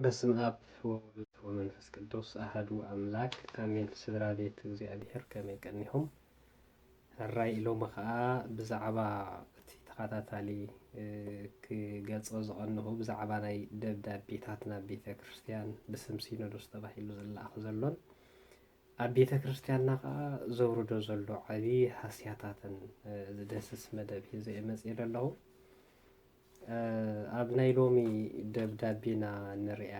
በስመ ኣብ ወወልድ ወመንፈስ ቅዱስ ኣሐዱ ኣምላክ ኣሜን። ስድራ ቤት እግዚኣብሔር ከመይ ቀኒኹም? ሕራይ ሎሚ ኸኣ ብዛዕባ እቲ ተኸታታሊ፣ እ፣ ክገልጾ ዝቐንኹ ብዛዕባ ናይ ደብዳቤታት ናብ ቤተ ክርስቲያን ብስም ሲኖዶስ ተባሂሉ ዝለኣኽ ዘሎን ኣብ ቤተ ክርስቲያንና ኸኣ ዘውርዶ ዘሎ ዓቢ ሃስያታትን፣ እ፣ ዝደስስ መደብ ሒዘ እየ መጺኤ ዘለኹ። እ፣ ኣብ ናይ ሎሚ ደብዳቤና ንርእያ፣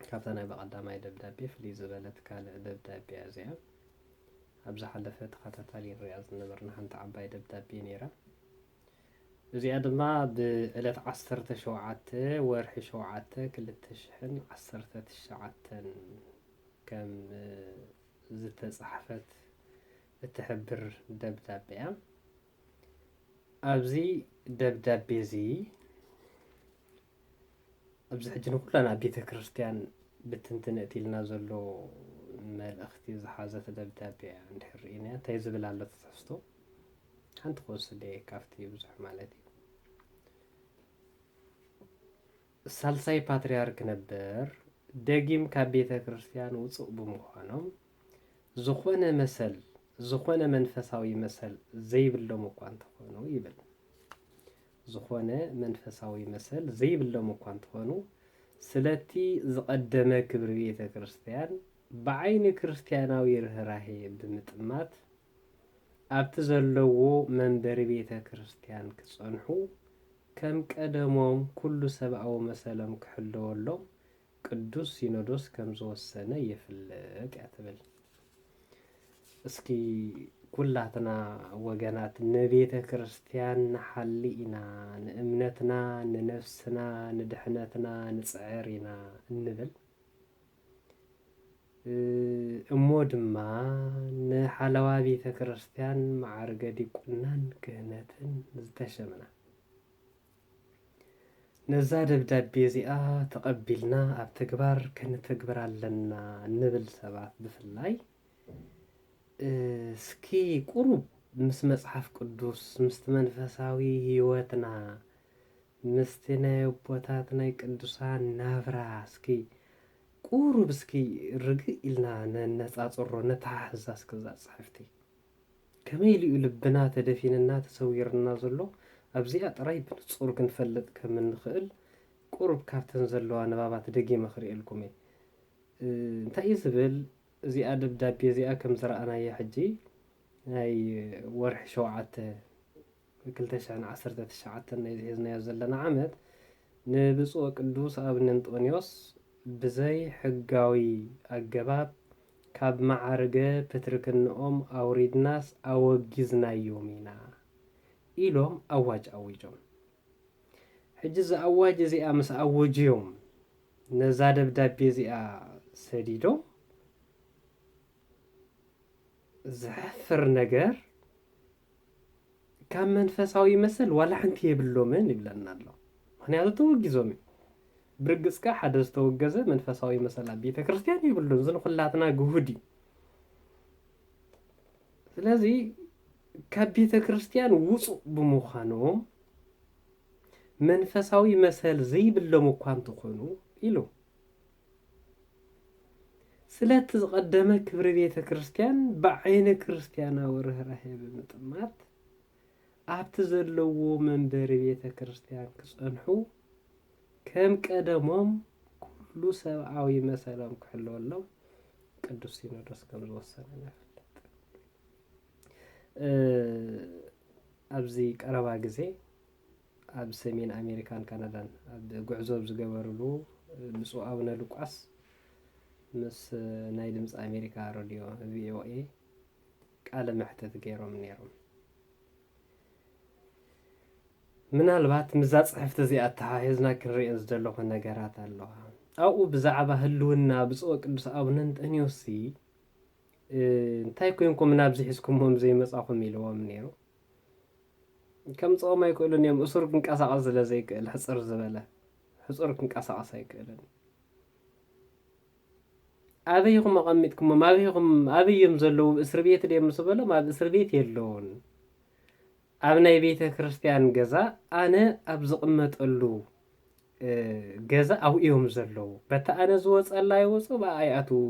ካብታ ናይ ብቐዳማይ ደብዳቤ ፍልይ ዝበለት ካልእ ደብዳቤ እያ እዚኣ። ኣብ ዝሓለፈ ተኸታታሊ ንርእያ ዝነበርና ሓንቲ ዓባይ ደብዳቤ ነይራ። እዚኣ ድማ ብዕለት ዓሰርተ ሸውዓተ ወርሒ ሸውዓተ ክልተ ሽሕን ዓሰርተ ትሽዓተን ከም፣ እ፣ ዝተጻሕፈት እትሕብር ደብዳቤ እያ። ኣብዚ ደብዳቤ እዚ፣ ኣብዚ ሕጂ ንኩለን ኣብ ቤተ ክርስቲያን ብትንትን እትኢልና ዘሎ መልእኽቲ ዝሓዘት ደብዳቤ እያ። እንድሕር ርኢናያ እንታይ ዝብል ኣሎ ትሕዝቶ? ሓንቲ ክወስድ እየ ካብቲ ብዙሕ ማለት እዩ። ሳልሳይ ፓትርያርክ ነበር ደጊም ካብ ቤተ ክርስቲያን ውጹእ ብምዃኖም፣ ዝኾነ መሰል፣ ዝኾነ መንፈሳዊ መሰል ዘይብሎም እኳ እንተኾኑ ይብል። ዝኾነ መንፈሳዊ መሰል ዘይብሎም እኳ እንተኾኑ፣ ስለቲ ዝቐደመ ክብሪ ቤተ ክርስቲያን ብዓይኒ ክርስቲያናዊ ርህራሄ ብምጥማት፣ ኣብቲ ዘለዎ መንበሪ ቤተ ክርስቲያን ክጸንሑ፣ ከም ቀደሞም ኩሉ ሰብኣዊ መሰሎም ክሕለወሎም ቅዱስ ሲኖዶስ ከም ዝወሰነ የፍልጥ እያ ትብል። እስኪ ኩላትና ወገናት ንቤተ ክርስቲያን ንሓሊ ኢና፣ ንእምነትና፣ ንነፍስና፣ ንድሕነትና ንጽዕር ኢና እንብል። እ፣ እሞ ድማ ንሓለዋ ቤተ ክርስቲያን መዓርገ ዲቁናን ክህነትን ዝተሸምና። ነዛ ደብዳቤ እዚኣ ተቐቢልና ኣብ ተግባር ከነተግብራ ኣለና እንብል ሰባት ብፍላይ፣ እ፣ እስኪ ቁሩብ ምስ መጽሓፍ ቅዱስ፣ ምስቲ መንፈሳዊ ህይወትና፣ ምስቲ ናይ ኣቦታት ናይ ቅዱሳን ናብራ እስኪ ቁሩብ እስኪ ርግእ ኢልና ነነጻጽሮ፣ ነተሓሕዛ እስኪ እዛ ጽሕፍቲ። ከመይ ኢሉ እዩ ልብና ተደፊንና ተሰዊርና ዘሎ? ኣብዚኣ ጥራይ ብንጹር ክንፈልጥ ከም እንኽእል ቁሩብ ካብተን ዘለዋ ንባባት ደጊመ ክርእየልኩም እየ። እ፣ እንታይ እዩ ዝብል? እዚኣ ደብዳቤ እዚኣ ከም ዝረኣናያ ሕጂ ናይ ወርሒ ሸውዓተ ክልተ ሽሕን ዓሰርተ ትሽዓተን ናይ ዝሒዝናዮ ዘለና ዓመት ንብፁዕ ወቅዱስ ኣቡነ እንጦንዮስ ብዘይ ሕጋዊ ኣገባብ ካብ መዓርገ ፕትርክንኦም ኣውሪድናስ ኣወጊዝናዮም ኢና ኢሎም ኣዋጅ ኣዊጆም። ሕጂ እዚ ኣዋጅ እዚኣ ምስ ኣወጅዮም ነዛ ደብዳቤ እዚኣ ሰዲዶም ዘሕፍር ነገር ካብ መንፈሳዊ መሰል ዋላ ሓንቲ የብሎምን ይብለና ኣሎ። ምኽንያቱ ተወጊዞም እዮም። ብርግጽ ከኣ ሓደ ዝተወገዘ መንፈሳዊ መሰል ኣብ ቤተ ክርስቲያን የብሉን። እዚ ንኹላትና ግሁድ እዩ። ስለዚ ካብ ቤተ ክርስቲያን ውጹእ ብምዃኖም መንፈሳዊ መሰል ዘይብሎም እኳ እንተኾኑ ኢሉ ስለቲ ዝቐደመ ክብሪ ቤተ ክርስቲያን ብዓይኒ ክርስቲያናዊ ርህራሄ ብምጥማት ኣብቲ ዘለዎ መንበሪ ቤተ ክርስቲያን ክጸንሑ ከም ቀደሞም ኩሉ ሰብኣዊ መሰሎም ክሕለወሎም ቅዱስ ሲኖዶስ ከም ዝወሰነ ነፍልጥ። እ፣ ኣብዚ ቀረባ ግዜ ኣብ ሰሜን ኣሜሪካን ካናዳን ኣብ ጉዕዞ ኣብ ዝገበርሉ ብፁዕ ኣቡነ ሉቃስ ምስ ናይ ድምፂ ኣሜሪካ ሬድዮ ቪ ኦ ኤ ቃለ መሕትት ገይሮም ነይሮም። ምናልባት ምስዛ ፅሕፍቲ እዚኣ ኣተሓሒዝና ክንሪኦ ዝደለኹ ነገራት ኣለዋ። ኣብኡ ብዛዕባ ህልውና ብፁዕ ቅዱስ ኣቡነ እንጠንዮስ ሲ፣ እ፣ እንታይ ኮይንኩም ናብዚ ሒዝኩሞም ዘይመጻኹም ኢልዎም ነይሩ። ከምጽኦም ኣይክእሉን እዮም፣ እሱር ክንቀሳቐስ ስለ ዘይክእል፣ ሕጽር ዝበለ፣ ሕጹር ክንቀሳቐስ ኣይክእልን። ኣበይ ኢኹም ኣቐሚጥኩሞም? ኣበይ ኢኹም፣ ኣበይ እዮም ዘለዉ? እስር ቤት ድዮም ምስ በሎም፣ ኣብ እስር ቤት የለዉን። ኣብ ናይ ቤተ ክርስቲያን ገዛ ኣነ ኣብ ዝቕመጠሉ፣ ገዛ ኣብኡ እዮም ዘለዉ። በታ ኣነ ዝወፀላ ይወፁ፣ ብኣ ኣይኣትዉ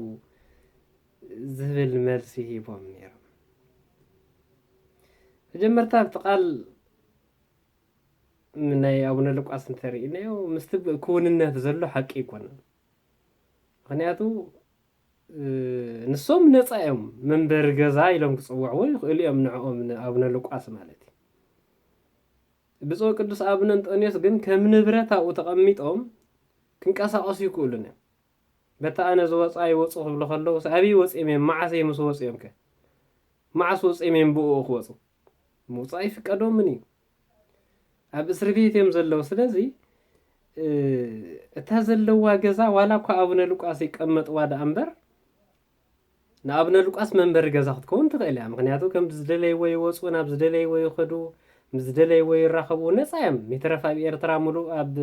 ዝብል መልሲ ሂቦም ነይሮም። መጀመርታ ኣብቲ ቃል ናይ ኣቡነ ሉቃስ እንተሪእናዮ ምስቲ ክውንነት ዘሎ ሓቂ ኣይኮነን። ምኽንያቱ ንሶም ነፃ እዮም፣ መንበሪ ገዛ ኢሎም ክፅውዕዎ ይኽእሉ እዮም ንዕኦም ንኣቡነ ሉቃስ ማለት እዩ። ብፁዕ ቅዱስ ኣቡነ እንጦንዮስ ግን ከም ንብረት ኣብኡ ተቐሚጦም ክንቀሳቐሱ ይክእሉን እዮም። በታ ኣነ ዝወፃ ይወፁ ክብሉ ከለዉ ኣበይ ወፂኦም እዮም? መዓስ እዮም ምስ ወፂኦም ከ? መዓስ ወፂኦም እዮም ብኡ ክወፁ? ምውፃእ ይፍቀዶምን እዩ። ኣብ እስሪ ቤት እዮም ዘለዉ። ስለዚ እታ ዘለዋ ገዛ ዋላ እኳ ኣቡነ ሉቃስ ይቀመጥዋ ደኣ እምበር ንኣቡነ ሉቃስ መንበሪ ገዛ ክትከውን ትኽእል እያ። ምኽንያቱ ከም ዝደለይዎ ይወፁ፣ ናብ ዝደለይዎ ይኸዱ፣ ምስ ዝደለይዎ ይራኸቡ፣ ነፃ እዮም። ይትረፍ ኣብ ኤርትራ ሙሉእ ኣብ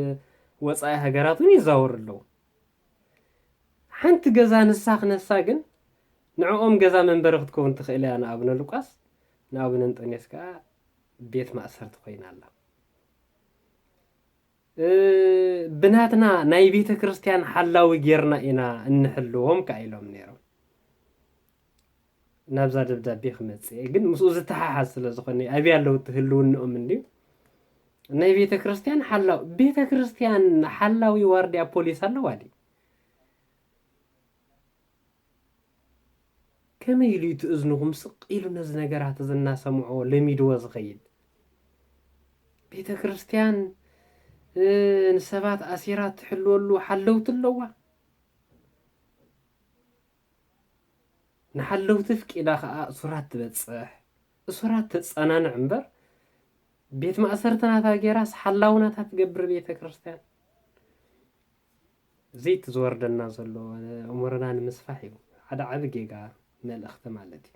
ወፃኢ ሃገራት እውን ይዛወሩ ኣለዉ። ሓንቲ ገዛ ንሳ ክነሳ ግን ንዕኦም ገዛ መንበሪ ክትከውን ትኽእል እያ ንኣቡነ ሉቃስ፣ ንኣቡነ እንጦንዮስ ከዓ ቤት ማእሰርቲ ኮይና ኣላ። ብናትና ናይ ቤተ ክርስቲያን ሓላዊ ጌርና ኢና እንሕልዎም ከ ኢሎም ነይሮም። ናብዛ ደብዳቤ ክመፅእ ግን ምስኡ ዝተሓሓዝ ስለ ዝኾነ ኣብያ ኣለዉ ትህልውንኦም እንድዩ። ናይ ቤተ ክርስቲያን ሓላው ቤተ ክርስቲያን ሓላዊ ዋርድያ ፖሊስ ኣለዋ ድዩ? ከመይ ኢሉ እዩ እቲ እዝንኹም ስቕ ኢሉ ነዚ ነገራት እዚ እናሰምዖ ለሚድዎ ዝኸይድ? ቤተ ክርስቲያን ንሰባት ኣሲራ ትሕልወሉ ሓለውቲ ኣለዋ። ንሓለውቲ ፍቂዳ ከዓ እሱራት ትበፅሕ፣ እሱራት ተፀናንዕ እምበር ቤት ማእሰርቲ ናታ ጌራስ ሓላው ናታ ትገብር ቤተ ክርስቲያን። እዚ እቲ ዝወርደና ዘሎ ኣእምሮና ንምስፋሕ እዩ። ሓደ ዓቢ ጌጋ መልእኽቲ ማለት እዩ።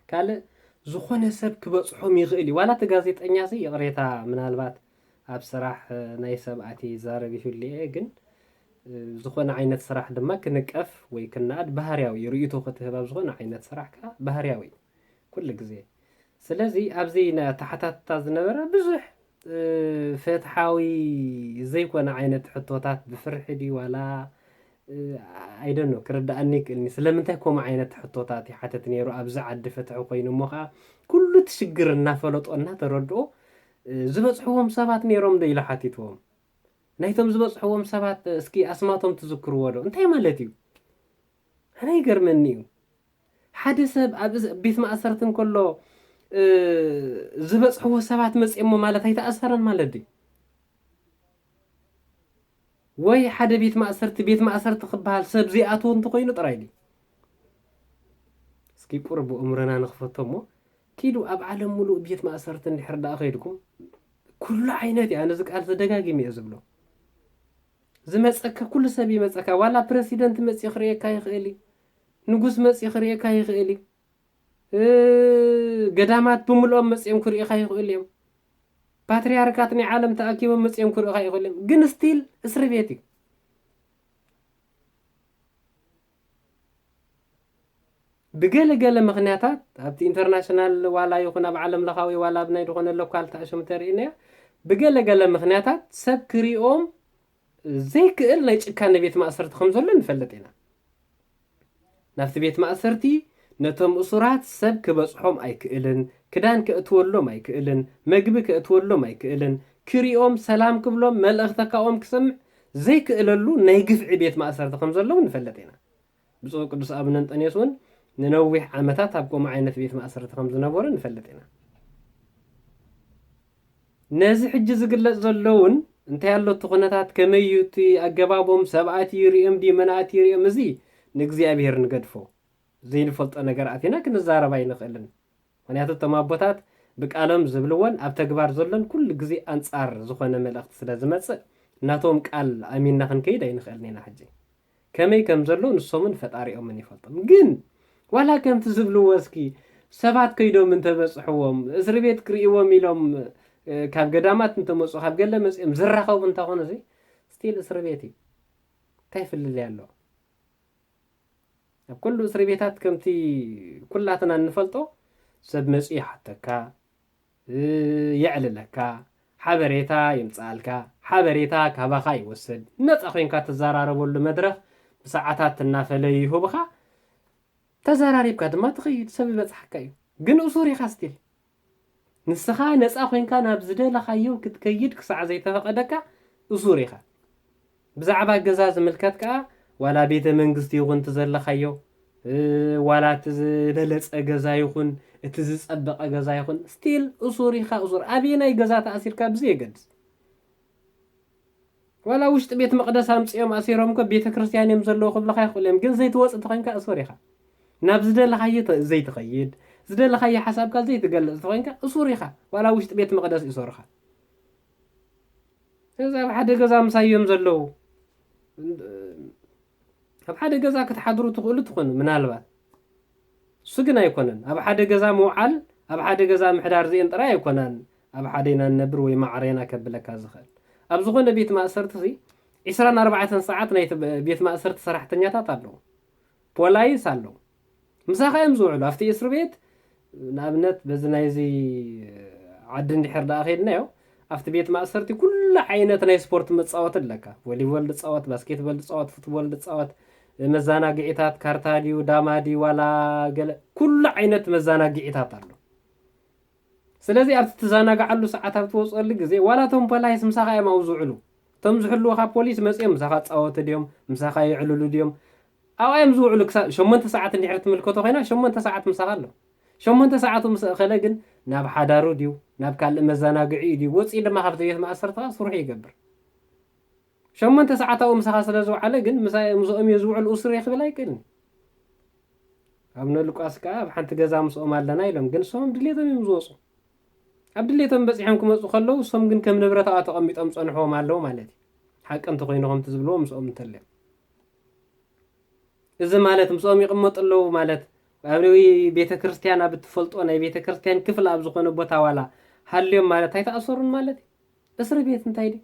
ካልእ ዝኾነ ሰብ ክበፅሖም ይኽእል እዩ። ዋላ እቲ ጋዜጠኛ እዚ ይቕሬታ ምናልባት ኣብ ስራሕ ናይ ሰብ ኣትየ ይዛረብ ይህሉ እየ፣ ግን ዝኾነ ዓይነት ስራሕ ድማ ክንቀፍ ወይ ክነኣድ ባህርያዊ እዩ። ርእይቶ ክትህብ ኣብ ዝኾነ ዓይነት ስራሕ ከዓ ባህርያዊ እዩ ኩሉ ግዜ። ስለዚ ኣብዚ ተሓታትታ ዝነበረ ብዙሕ ፍትሓዊ ዘይኮነ ዓይነት ሕቶታት ብፍርሒ ድዩ ዋላ ኣይደኖ ክርድኣኒ ይክእልኒ። ስለምንታይ ከምኡ ዓይነት ሕቶታት ይሓተት ነይሩ ኣብዚ ዓዲ ፍትሒ ኮይኑ እሞ ከዓ ኩሉ እቲ ሽግር እናፈለጦ እናተረድኦ ዝበፅሕዎም ሰባት ነይሮም ዶ ኢሉ ሓቲትዎም። ናይቶም ዝበፅሕዎም ሰባት እስኪ ኣስማቶም ትዝክርዎ ዶ? እንታይ ማለት እዩ? ኣነ ይገርመኒ እዩ። ሓደ ሰብ ኣብ ቤት ማእሰርቲ እንከሎ ዝበፅሕዎ ሰባት መፅኦሞ ማለት ኣይተኣሰረን ማለት ድዩ? ወይ ሓደ ቤት ማእሰርቲ ቤት ማእሰርቲ ክበሃል ሰብ ዘይኣትዎ እንተኮይኑ ጥራይ ድዩ? እስኪ ቁሩብ ኣእምሮና ንኽፈቶ እሞ ኪዱ ኣብ ዓለም ሙሉእ ቤት ማእሰርቲ እንድሕር ደኣ ከይድኩም ኩሉ ዓይነት እዩ። ኣነ እዚ ቃል ተደጋጊሙ እየ ዝብሎ። ዝመፀካ ኩሉ ሰብ ይመፀካ። ዋላ ፕረሲደንት መፅኡ ክርእየካ ይኽእል እዩ። ንጉስ መፅኡ ክርእየካ ይኽእል እዩ። ገዳማት ብምልኦም መፅኦም ክርእኻ ይኽእል እዮም። ፓትርያርካት ናይ ዓለም ተኣኪቦም መፅኦም ክርእኻ ይኽእል እዮም። ግን ስቲል እስሪ ቤት እዩ። ብገለ ገለ ምኽንያታት ኣብቲ ኢንተርናሽናል ዋላ ይኹን ኣብ ዓለም ለኻዊ ዋላ ኣብ ናይ ዝኾነ ሎካል ተኣሸሙ ተርእናዮ ብገለ ገለ ምኽንያታት ሰብ ክሪኦም ዘይክእል ናይ ጭካነ ቤት ማእሰርቲ ከም ዘሎ ንፈልጥ ኢና። ናብቲ ቤት ማእሰርቲ ነቶም እሱራት ሰብ ክበጽሖም ኣይክእልን፣ ክዳን ከእትወሎም ኣይክእልን፣ መግቢ ከእትወሎም ኣይክእልን፣ ክሪኦም ሰላም ክብሎም መልእኽቲ ካኦም ክሰምዕ ዘይክእለሉ ናይ ግፍዒ ቤት ማእሰርቲ ከም ዘለዉ ንፈልጥ ኢና። ብፁዕ ቅዱስ ኣቡነ እንጠንዮስ እውን ንነዊሕ ዓመታት ኣብ ከምኡ ዓይነት ቤት ማእሰርቲ ከም ዝነበሩ ንፈልጥ ኢና። ነዚ ሕጂ ዝግለጽ ዘሎ እውን እንታይ ኣሎ እቲ ኩነታት ከመይ እዩ እቲ ኣገባቦም ሰብኣት ይርእዮም ድዩ መንኣት ይርእዮም እዚ ንእግዚኣብሔር ንገድፎ ዘይንፈልጦ ነገር ኣቲና ክንዛረብ ኣይንኽእልን። ምኽንያቱ እቶም ኣቦታት ብቃሎም ዝብልዎን ኣብ ተግባር ዘሎን ኩሉ ግዜ ኣንጻር ዝኾነ መልእኽቲ ስለ ዝመጽእ ናቶም ቃል ኣሚንና ክንከይድ ኣይንኽእልን ኢና ሕጂ። ከመይ ከም ዘሎ ንሶምን ፈጣሪኦምን ይፈልጦም። ግን ዋላ ከምቲ ዝብልዎ እስኪ ሰባት ከይዶም እንተበፅሕዎም እስሪ ቤት ክርእይዎም ኢሎም ካብ ገዳማት እንተመፁ ካብ ገለ መፅኦም ዝራኸቡ እንተኾኑ እዚ ስቲል እስሪ ቤት እዩ። እንታይ ፍልልይ ኣሎ? ኣብ ኩሉ እስሪ ቤታት ከምቲ ኩላትና እንፈልጦ ሰብ መፅኡ ይሓተካ፣ የዕልለካ፣ ሓበሬታ የምፅኣልካ። ሓበሬታ ካባኻ ይወስድ። ነፃ ኮይንካ ትዘራረበሉ መድረኽ ብሰዓታት እናፈለዩ ይህቡኻ። ተዘራሪብካ ድማ ትኸይድ፣ ሰብ ይበፅሓካ እዩ። ግን እሱር ኢኻ ስቲል። ንስኻ ነፃ ኮይንካ ናብ ዝደለኻዮ ክትከይድ ክሳዕ ዘይተፈቐደካ እሱር ኢኻ። ብዛዕባ ገዛ ዝምልከት ከኣ ዋላ ቤተ መንግስቲ ይኹን እቲ ዘለኻዮ፣ እ፣ ዋላ እቲ ዝበለጸ ገዛ ይኹን፣ እቲ ዝጸበቐ ገዛ ይኹን፣ ስቲል እሱር ኢኻ፣ እሱር። ኣበየናይ ገዛ ተኣሲርካ ብዘየገድስ። ዋላ ውሽጢ ቤት መቕደስ ኣምጺኦም ኣሲሮም እኮ ቤተ ክርስቲያን እዮም ዘለዉ ክብልኻ ይኽእሉ እዮም፣ ግን ዘይትወጽእ እንተኾይንካ እሱር ኢኻ። ናብ ዝደለኻዮ ተ-፣ ዘይትኸይድ፣ ዝደለኻዮ ሓሳብካ ዘይትገልጽ እንተኾይንካ እሱር ኢኻ። ዋላ ውሽጢ ቤት መቕደስ ይሰርኻ። ስለዚ ኣብ ሓደ ገዛ ምሳዮም ዘለዉ፣ ኣብ ሓደ ገዛ ክትሓድሩ ትኽእሉ ትኾኑ ምናልባት። እሱ ግን ኣይኮነን። ኣብ ሓደ ገዛ ምውዓል፣ ኣብ ሓደ ገዛ ምሕዳር እዚአን ጥራይ ኣይኮናን ኣብ ሓደ ኢና ንነብር ወይ ማዕረ ኢና ከብለካ ዝኽእል። ኣብ ዝኾነ ቤት ማእሰርቲ እዚ ዒስራን ኣርባዕተን ሰዓት ናይቲ ቤት ማእሰርቲ ሰራሕተኛታት ኣለዉ። ፖላይስ ኣለዉ። ምሳኻ እዮም ዝውዕሉ። ኣብቲ እስር ቤት፣ ንኣብነት በዚ ናይዚ ዓዲ እንድሕር ደኣ ኸይድናዮ፣ ኣብቲ ቤት ማእሰርቲ ኩሉ ዓይነት ናይ ስፖርት መጻወቲ ኣለካ። ቮሊቦል ድጻወት፣ ባስኬትቦል ድጻወት፣ ፉትቦል ድጻወት፣ መዘናግዒታት፣ ካርታ ድዩ፣ ዳማ ድዩ፣ ዋላ ገለ፣ ኩሉ ዓይነት መዘናግዒታት ኣሎ። ስለዚ ኣብቲ ትዘናግዓሉ ሰዓት ኣብ ትወፅኣሉ ግዜ፣ ዋላ እቶም ፖላይስ ምሳኻ እዮም ኣብኡ ዝውዕሉ። እቶም ዝሕልወኻ ፖሊስ መፂኦም ምሳኻ ፃወቱ ድዮም፣ ምሳኻ የዕልሉ ድዮም፣ ኣብኣ እዮም ዝውዕሉ። ክሳብ ሸሞንተ ሰዓት እንድሕር ትምልከቶ ኮይና፣ ሸሞንተ ሰዓት ምሳኻ ኣሎ። ሸሞንተ ሰዓቱ ምስ ኣኸለ ግን ናብ ሓዳሩ ድዩ፣ ናብ ካልእ መዘናግዒ ድዩ፣ ወፂኡ ድማ ካብቲ ቤት ማእሰርቲ ከዓ ስርሑ ይገብር። ሸሞንተ ሰዓት ኣብኡ ምሳኻ ስለ ዝውዓለ ግን ምሳ-፣ ምስኦም እየ ዝውዕል እሱር እየ ክብል ኣይክእልን። ኣቡነ ሉቃስ ከዓ ኣብ ሓንቲ ገዛ ምስኦም ኣለና ኢሎም፣ ግን እሶም ድሌቶም እዮም ዝወፁ። ኣብ ድሌቶም በፂሖም ክመፁ ከለዉ፣ እሶም ግን ከም ንብረት ኣብኣ ተቐሚጦም ፀንሕዎም ኣለዉ ማለት እዩ። ሓቂ እንተኾይኑ ከምቲ ዝብልዎ ምስኦም እንተልዮም። እዚ ማለት ምስኦም ይቕመጡ ኣለዉ ማለት ኣብ ቤተ ክርስቲያን፣ ኣብ እትፈልጦ ናይ ቤተ ክርስቲያን ክፍሊ ኣብ ዝኾነ ቦታ ዋላ ሃልዮም ማለት ኣይተኣሰሩን ማለት እዩ። እስሪ ቤት እንታይ ድዩ?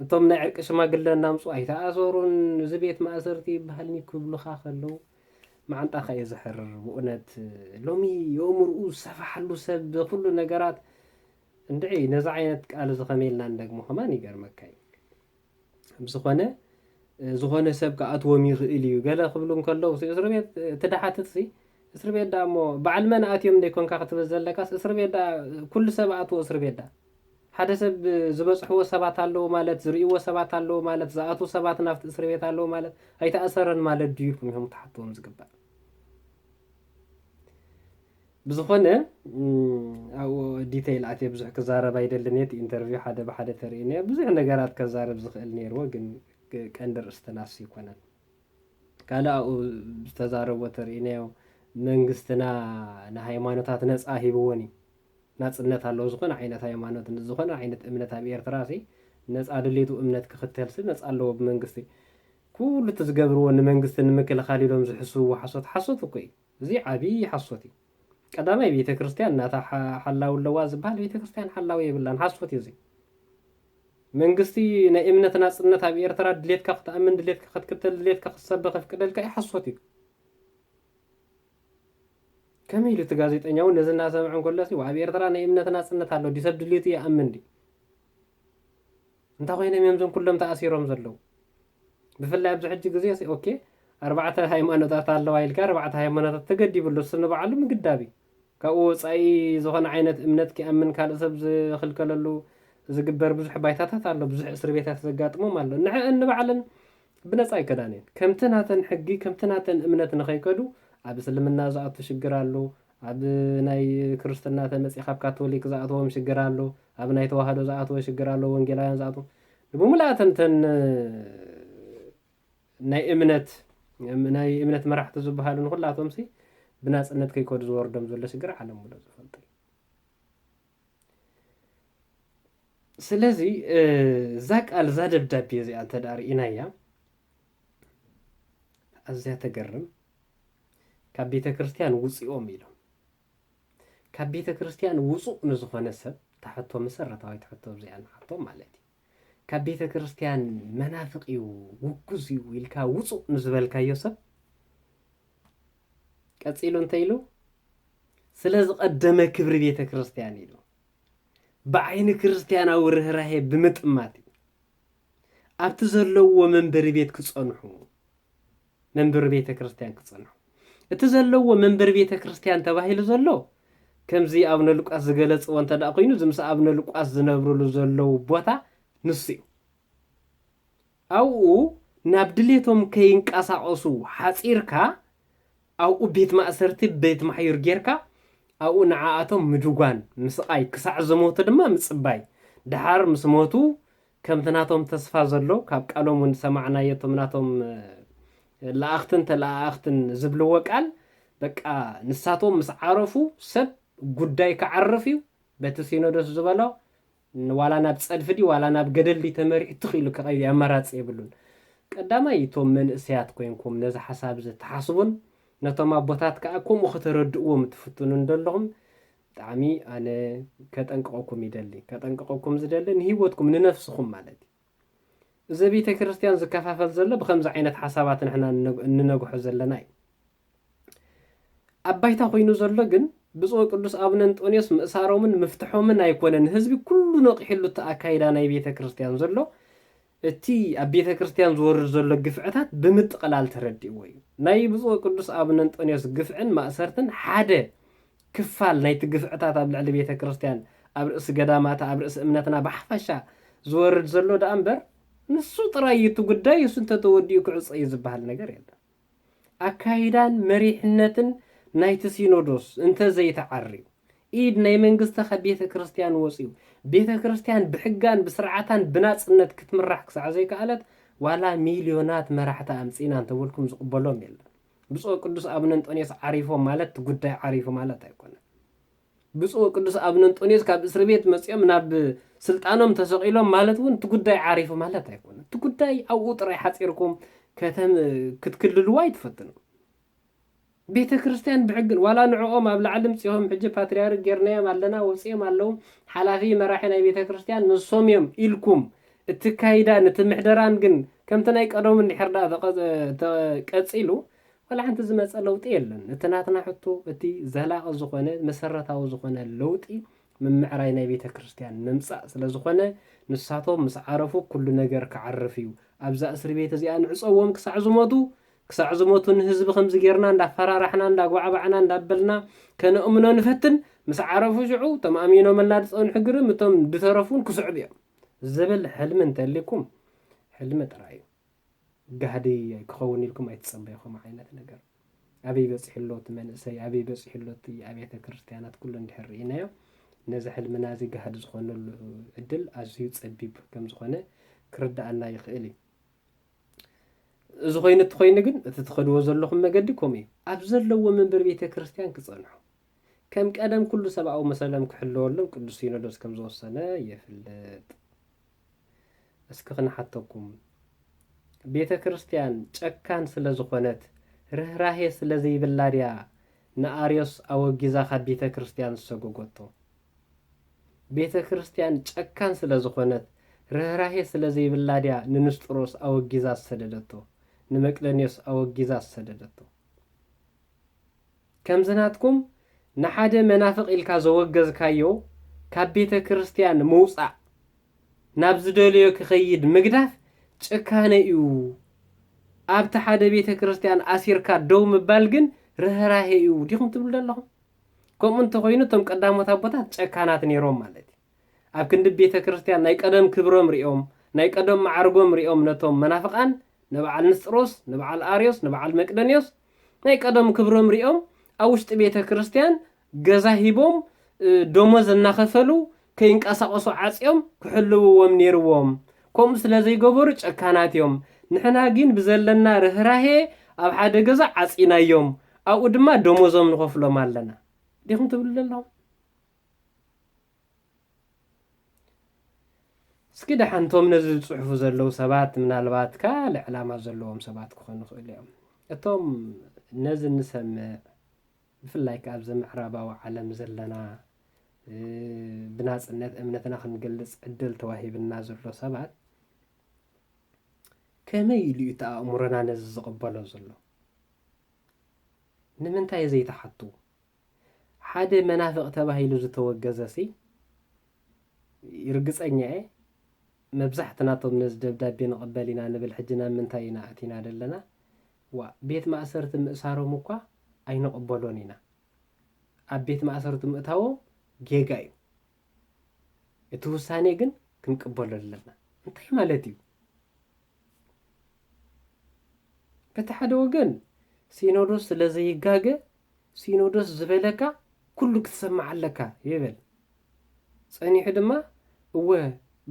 እቶም ናይ ዕርቂ ሽማግለ እናምፁ ኣይተኣሰሩን፣ እዚ ቤት ማእሰርቲ ይበሃልኒ ክብሉኻ ከለዉ መዓንጣኻ እዩ ዘሕርር። ብእውነት ሎሚ የእምርኡ ዝሰፋሓሉ ሰብ ብኩሉ ነገራት እንድዒ ነዚ ዓይነት ቃል እዚ ከመይ ኢልና እንደግሞ ከማን ይገርመካ እዩ። ብዝኾነ፣ እ፣ ዝኾነ ሰብ ክኣትዎም ይኽእል እዩ ገለ ክብሉ እንከለዉ፣ ሲ-፣ እስሪ ቤት፣ እ፣ እቲ ደሓትት ሲ፣ እስሪ ቤት ደኣ እሞ በዓል መን ኣትዮም ዘይኮንካ ክትብል ዘለካስ፣ እስሪ ቤት ደኣ ኩሉ ሰብ ኣትዎ እስሪ ቤት ደኣ። ሓደ ሰብ፣ እ፣ ዝበጽሕዎ ሰባት ኣለዉ ማለት፣ ዝርእይዎ ሰባት ኣለዉ ማለት፣ ዝኣትዉ ሰባት ናብቲ እስሪ ቤት ኣለዉ ማለት፣ ኣይተኣሰረን ማለት ድዩ ኢልኩም ኢኹም ክትሓትዎም ዝግባእ። ብዝኾነ፣ እም፣ ኣብኡ ዲተይል ኣትየ ብዙሕ ክዛረብ ኣይደልን እየ። እቲ ኢንተርቪው ሓደ ብሓደ ተርእዩኒ እየ። ብዙሕ ነገራት ከዛረብ ዝኽእል ነይርዎ፣ ግን ቅ-፣ ቀንዲ ርእስትና እሱ ኣይኮነን። ካልእ ኣብኡ ዝተዛረቦ ተርእዩናዮ፣ መንግስትና ንሃይማኖታት ነጻ ሂብዎን እዩ። ናጽነት ኣለዎ። ዝኾነ ዓይነት ሃይማኖት፣ ዝኾነ ዓይነት እምነት ኣብ ኤርትራ ሲ ነጻ ድሌቱ እምነት ክኽተል ሲ ነጻ ኣለዎ ብመንግስቲ። ኩሉ እቲ ዝገብርዎ ንመንግስቲ ንምክልኻል ኢሎም ዝሕስብዎ ሓሶት፣ ሓሶት እኮ እዩ። እዚ ዓብዪ ሓሶት እዩ። ቀዳማይ ቤተ ክርስቲያን ናታ ሓ-፣ ሓላዊ ኣለዋ ዝበሃል፣ ቤተ ክርስቲያን ሓላዊ የብላን። ሓሶት እዩ እዚ። መንግስቲ ናይ እምነት ናጽነት ኣብ ኤርትራ ድሌትካ ክትኣምን፣ ድሌትካ ክትክተል፣ ድሌትካ ክትሰብኽ የፍቅደልካ እዩ። ሓሶት እዩ። ከመይ ኢሉ እቲ ጋዜጠኛ እውን ነዚ እናሰምዐ እንከሎ ሲ፣ ኣብ ኤርትራ ናይ እምነት ናጽነት ኣሎ ድዩ? ሰብ ድሌቱ ይኣምን ድዩ? እንታይ ኮይኖም እዮም እዞም ኩሎም ተኣሲሮም ዘለዉ? ብፍላይ ኣብዚ ሕጂ ግዜ ሲ፣ ኦኬ፣ ኣርባዕተ ሃይማኖታት ኣለዋ ኢልካ፣ ኣርባዕተ ሃይማኖታት ተገዲቡ ኣሎ፣ እሱ ንባዕሉ ምግዳብ እዩ። ካብኡ ወጻኢ ዝኾነ ዓይነት እምነት ክኣምን ካልእ ሰብ ዝኽልከለሉ ዝግበር ብዙሕ ባይታታት ኣሎ፣ ብዙሕ እስሪ ቤታት ዘጋጥሞም ኣሎ። ንዐአን ንባዕለን ብነጻ ኣይከዳን እየን። ከምቲ ናተን ሕጊ፣ ከምቲ ናተን እምነት ንኸይከዱ፣ ኣብ እስልምና ዝኣቱ ሽግር ኣሎ፣ ኣብ ናይ ክርስትና ተመጺኻ ኣብ ካቶሊክ ዝኣትዎም ሽግር ኣሎ፣ ኣብ ናይ ተዋህዶ ዝኣትዎ ሽግር ኣሎ፣ ወንጌላውያን ዝኣትዎ፣ ንብሙሉኣተን እተን ናይ እምነት፣ ናይ እምነት መራሕቲ ዝበሃሉ ንኹላቶም ሲ ብናጽነት ከይከዱ ዝወርዶም ዘሎ ሽግር ዓለም ሙሉእ ዝፈልጦ እዩ። ስለዚ፣ እ፣ እዛ ቃል፣ እዛ ደብዳቤ እዚኣ እንተ ደኣ ርኢናያ፣ ኣዝያ ተገርም። ካብ ቤተ ክርስቲያን ውጽኦም ኢሎም። ካብ ቤተ ክርስቲያን ውጹእ ንዝኾነ ሰብ፣ እታ ሕቶ መሰረታዊት ሕቶ እዚኣ ንሓቶ ማለት እዩ። ካብ ቤተ ክርስቲያን መናፍቕ እዩ፣ ውጉዝ እዩ ኢልካ ውጹእ ንዝበልካዮ ሰብ፣ ቀጺሉ እንታይ ኢሉ? ስለ ዝቐደመ ክብሪ ቤተ ክርስቲያን ኢሉ። ብዓይኒ ክርስትያናዊ ርህራሄ ብምጥማት እዩ። ኣብቲ ዘለዎ መንበሪ ቤት ክጸንሑ፣ መንበሪ ቤተ ክርስትያን ክጸንሑ። እቲ ዘለዎ መንበሪ ቤተ ክርስትያን ተባሂሉ ዘሎ፣ ከምዚ ኣቡነ ሉቃስ ዝገለጽዎ እንተ ደኣ ኮይኑ፣ እዚ ምስ ኣቡነ ሉቃስ ዝነብርሉ ዘለዉ ቦታ ንሱ እዩ። ኣብኡ ናብ ድሌቶም ከይንቀሳቐሱ ሓጺርካ፣ ኣብኡ ቤት ማእሰርቲ፣ ቤት ማሕዩር ጌርካ፣ ኣብኡ ንዓኣቶም ምድጓን፣ ምስቓይ፣ ክሳዕ ዝሞቱ ድማ ምጽባይ። ደሓር ምስ ሞቱ፣ ከምቲ ናቶም ተስፋ ዘሎ፣ ካብ ቃሎም እውን ዝሰማዕናዮ፣ እቶም ናቶም፣ እ፣ ለኣኽትን ተለኣኣኽትን ዝብልዎ ቃል፣ በቃ፣ ንሳቶም ምስ ዓረፉ፣ ሰብ ጉዳይ ክዓርፍ እዩ፣ በቲ ሲኖዶስ ዝበሎ፣ ዋላ ናብ ጸድፊ ድዩ፣ ዋላ ናብ ገደል ድዩ ተመሪሑ ትኽ ኢሉ ክኸይድ እዩ፣ ኣማራጺ የብሉን። ቀዳማይ፣ እቶም መንእሰያት ኮይንኩም ነዚ ሓሳብ እዚ ትሓስቡን፣ ነቶም ኣቦታት ከኣ ከምኡ ከተረድእዎም ትፍትኑን ዘለኹም፣ ብጣዕሚ ኣነ ከጠንቅቐኩም ይደሊ። ከጠንቅቐኩም ዝደሊ ንህይወትኩም፣ ንነፍስኹም ማለት እዩ። እዚ ቤተ ክርስቲያን ዝከፋፈል ዘሎ ብኸምዚ ዓይነት ሓሳባት ንሕና እንነግ-፣ እንነግሖ ዘለና እዩ። ኣብ ባይታ ኮይኑ ዘሎ ግን ብፁዕ ቅዱስ ኣቡነ እንጦንዮስ ምእሳሮምን ምፍትሖምን ኣይኮነን። ህዝቢ ኩሉ ነቒሕሉ እቲ ኣካይዳ ናይ ቤተ ክርስቲያን ዘሎ፣ እቲ ኣብ ቤተ ክርስቲያን ዝወርድ ዘሎ ግፍዕታት ብምጥቕላል ተረዲእዎ እዩ። ናይ ብፁዕ ቅዱስ ኣቡነ እንጦንዮስ ግፍዕን ማእሰርትን ሓደ ክፋል ናይቲ ግፍዕታት ኣብ ልዕሊ ቤተ ክርስቲያን፣ ኣብ ርእሲ ገዳማታ፣ ኣብ ርእሲ እምነትና ብሓፈሻ ዝወርድ ዘሎ ደኣ እምበር፣ ንሱ ጥራይ እዩ እቲ ጉዳይ፣ እሱ እንተተወዲኡ ክዕጾ እዩ ዝበሃል ነገር የለን። ኣካይዳን መሪሕነትን ናይቲ ሲኖዶስ እንተ ዘይተዓርዩ፣ ኢድ ናይ መንግስቲ ካብ ቤተ ክርስቲያን ወጺኡ፣ ቤተ ክርስቲያን ብሕጋን ብስርዓታን ብናጽነት ክትምራሕ ክሳዕ ዘይከኣለት፣ ዋላ ሚልዮናት መራሕቲ ኣምጺእና እንተበልኩም ዝቕበሎም የለን። ብፁዕ ቅዱስ ኣቡነ እንጦንዮስ ዓሪፎም ማለት እቲ ጉዳይ ዓሪፉ ማለት ኣይኮነን። ብፁዕ ቅዱስ ኣቡነ እንጦንዮስ ካብ እስሪ ቤት መጺኦም ናብ ስልጣኖም ተሰቒሎም ማለት እውን እቲ ጉዳይ ዓሪፉ ማለት ኣይኮነን። እቲ ጉዳይ ኣብኡ ጥራይ ሓጺርኩም ከተም-፣ ክትክልልዎ ኣይትፈትኑ። ቤተ ክርስቲያን ብሕግን፣ ዋላ ንዕኦም ኣብ ላዕሊ ምጺኦም ሕጂ ፓትርያርክ ጌርናዮም ኣለና፣ ወጺኦም ኣለዉ፣ ሓላፊ መራሒ ናይ ቤተ ክርስቲያን ንሶም እዮም ኢልኩም እትካይዳን እቲ ምሕደራን ግን ከምቲ ናይ ቀደሙ እንድሕር ደኣ ተቐ-፣ ተቐጺሉ፣ ዋላ ሓንቲ ዝመጸ ለውጢ የለን። እቲ ናትና ሕቶ፣ እቲ ዘላቒ ዝኾነ፣ መሰረታዊ ዝኾነ ለውጢ ምምዕራይ ናይ ቤተ ክርስቲያን ምምጻእ ስለ ዝኾነ፣ ንሳቶም ምስ ዓረፉ ኩሉ ነገር ክዓርፍ እዩ። ኣብዛ እስሪ ቤት እዚኣ ንዕጸዎም ክሳዕ ዝሞቱ፣ ክሳዕ ዝሞቱ ንህዝቢ ከምዚ ጌርና እንዳፈራራሕና፣ እንዳጓዕባዕና፣ እንዳበልና ከነእምኖ ንፈትን። ምስ ዓረፉ ሽዑ እቶም ኣሚኖመልና ዝጸንሑ ግርም፣ እቶም ዝተረፉን ክስዕቡ እዮም ዝብል ሕልሚ እንተልይኩም፣ ሕልሚ ጥራይ እዩ። ጋህዲ ክኸውን ኢልኩም ኣይትጸበዩ። ከምኡ ዓይነት ነገር ኣበይ በጺሑ ኣሎ እቲ መንእሰይ፣ ኣበይ በጺሑ ኣሎ እቲ ኣብያተ ክርስቲያናት፣ ኩሉ እንድሕር ርኢናዮ፣ ነዚ ሕልምና እዚ ጋህዲ ዝኾነሉ ዕድል ኣዝዩ ጸቢብ ከም ዝኾነ ክርድኣና ይኽእል እዩ። እዚ ኮይኑ እቲ ኮይኑ ግን፣ እቲ ትኸድዎ ዘለኹም መገዲ ከምኡ እዩ። ኣብ ዘለዎ መንበሪ ቤተ ክርስቲያን ክጸንሑ፣ ከም ቀደም ኩሉ ሰብኣዊ መሰሎም ክሕለወሎም ቅዱስ ሲኖዶስ ከም ዝወሰነ የፍልጥ። እስኪ ክንሓተኩም፣ ቤተ ክርስቲያን ጨካን ስለ ዝኾነት፣ ርህራሄ ስለ ዘይብላ ድያ ንኣርዮስ ኣወጊዛ ካብ ቤተ ክርስቲያን ዝሰጎጎቶ? ቤተ ክርስቲያን ጨካን ስለ ዝኾነት፣ ርህራሄ ስለ ዘይብላ ድያ ንንስጥሮስ ኣወጊዛ ዝሰደደቶ? ንመቅደንዮስ ኣወጊዛ ዝሰደደቶ? ከምዚ ናትኩም ንሓደ መናፍቕ ኢልካ ዘወገዝካዮ ካብ ቤተ ክርስቲያን ምውጻእ፣ ናብ ዝደለዮ ክኸይድ ምግዳፍ ጭካነ እዩ። ኣብቲ ሓደ ቤተ ክርስቲያን ኣሲርካ ደው ምባል ግን ርህራሄ እዩ ዲኹም ትብሉ ዘለኹም? ከምኡ እንተኾይኑ እቶም ቀዳሞት ኣቦታት ጨካናት ነይሮም ማለት እዩ። ኣብ ክንዲ ቤተ ክርስቲያን ናይ ቀደም ክብሮም ሪኦም፣ ናይ ቀደም ማዕርጎም ሪኦም ነቶም መናፍቓን፣ ንበዓል ንስጥሮስ፣ ንበዓል ኣርዮስ፣ ንበዓል መቅደንዮስ ናይ ቀደም ክብሮም ሪኦም ኣብ ውሽጢ ቤተ ክርስቲያን ገዛ ሂቦም፣ እ፣ ደሞዝ እናኸፈሉ ከይንቀሳቐሱ ዓጽዮም ክሕልውዎም ነይርዎም። ከምኡ ስለ ዘይገበሩ ጨካናት እዮም። ንሕና ግን ብዘለና ርህራሄ ኣብ ሓደ ገዛ ዓጺናዮም፣ ኣብኡ ድማ ደሞዞም ንኸፍሎም ኣለና ዲኹም ትብሉ ዘለኹም? እስኪ ደሓን እቶም ነዚ ዝጽሕፉ ዘለዉ ሰባት ምናልባት ካልእ ዕላማ ዘለዎም ሰባት ክኾኑ ይኽእሉ እዮም። እቶም ነዚ እንሰምዕ፣ ብፍላይ ከኣ ኣብዚ ምዕራባዊ ዓለም ዘለና፣ እ፣ ብናጽነት እምነትና ክንገልጽ ዕድል ተዋሂብና ዘሎ ሰባት፣ ከመይ ኢሉ እዩ እቲ ኣእምሮና ነዚ ዝቕበሎ ዘሎ? ንምንታይ ዘይትሓቱ? ሓደ መናፍቕ ተባሂሉ ዝተወገዘሲ፣ ርግጸኛ እየ መብዛሕትናቶም ነዚ ደብዳቤ ንቕበል ኢና ንብል። ሕጂ ናብ ምንታይ ኢና ኣቲና ዘለና? ዋ፣ ቤት ማእሰርቲ ምእሳሮም እኳ ኣይንቕበሎን ኢና። ኣብ ቤት ማእሰርቲ ምእታዎም ጌጋ እዩ። እቲ ውሳኔ ግን ክንቅበሎ ኣለና። እንታይ ማለት እዩ? በቲ ሓደ ወገን ሲኖዶስ ስለ ዘይጋገ፣ ሲኖዶስ ዝበለካ ኩሉ ክትሰማዕ ኣለካ ይብል። ጸኒሑ ድማ፣ እወ፣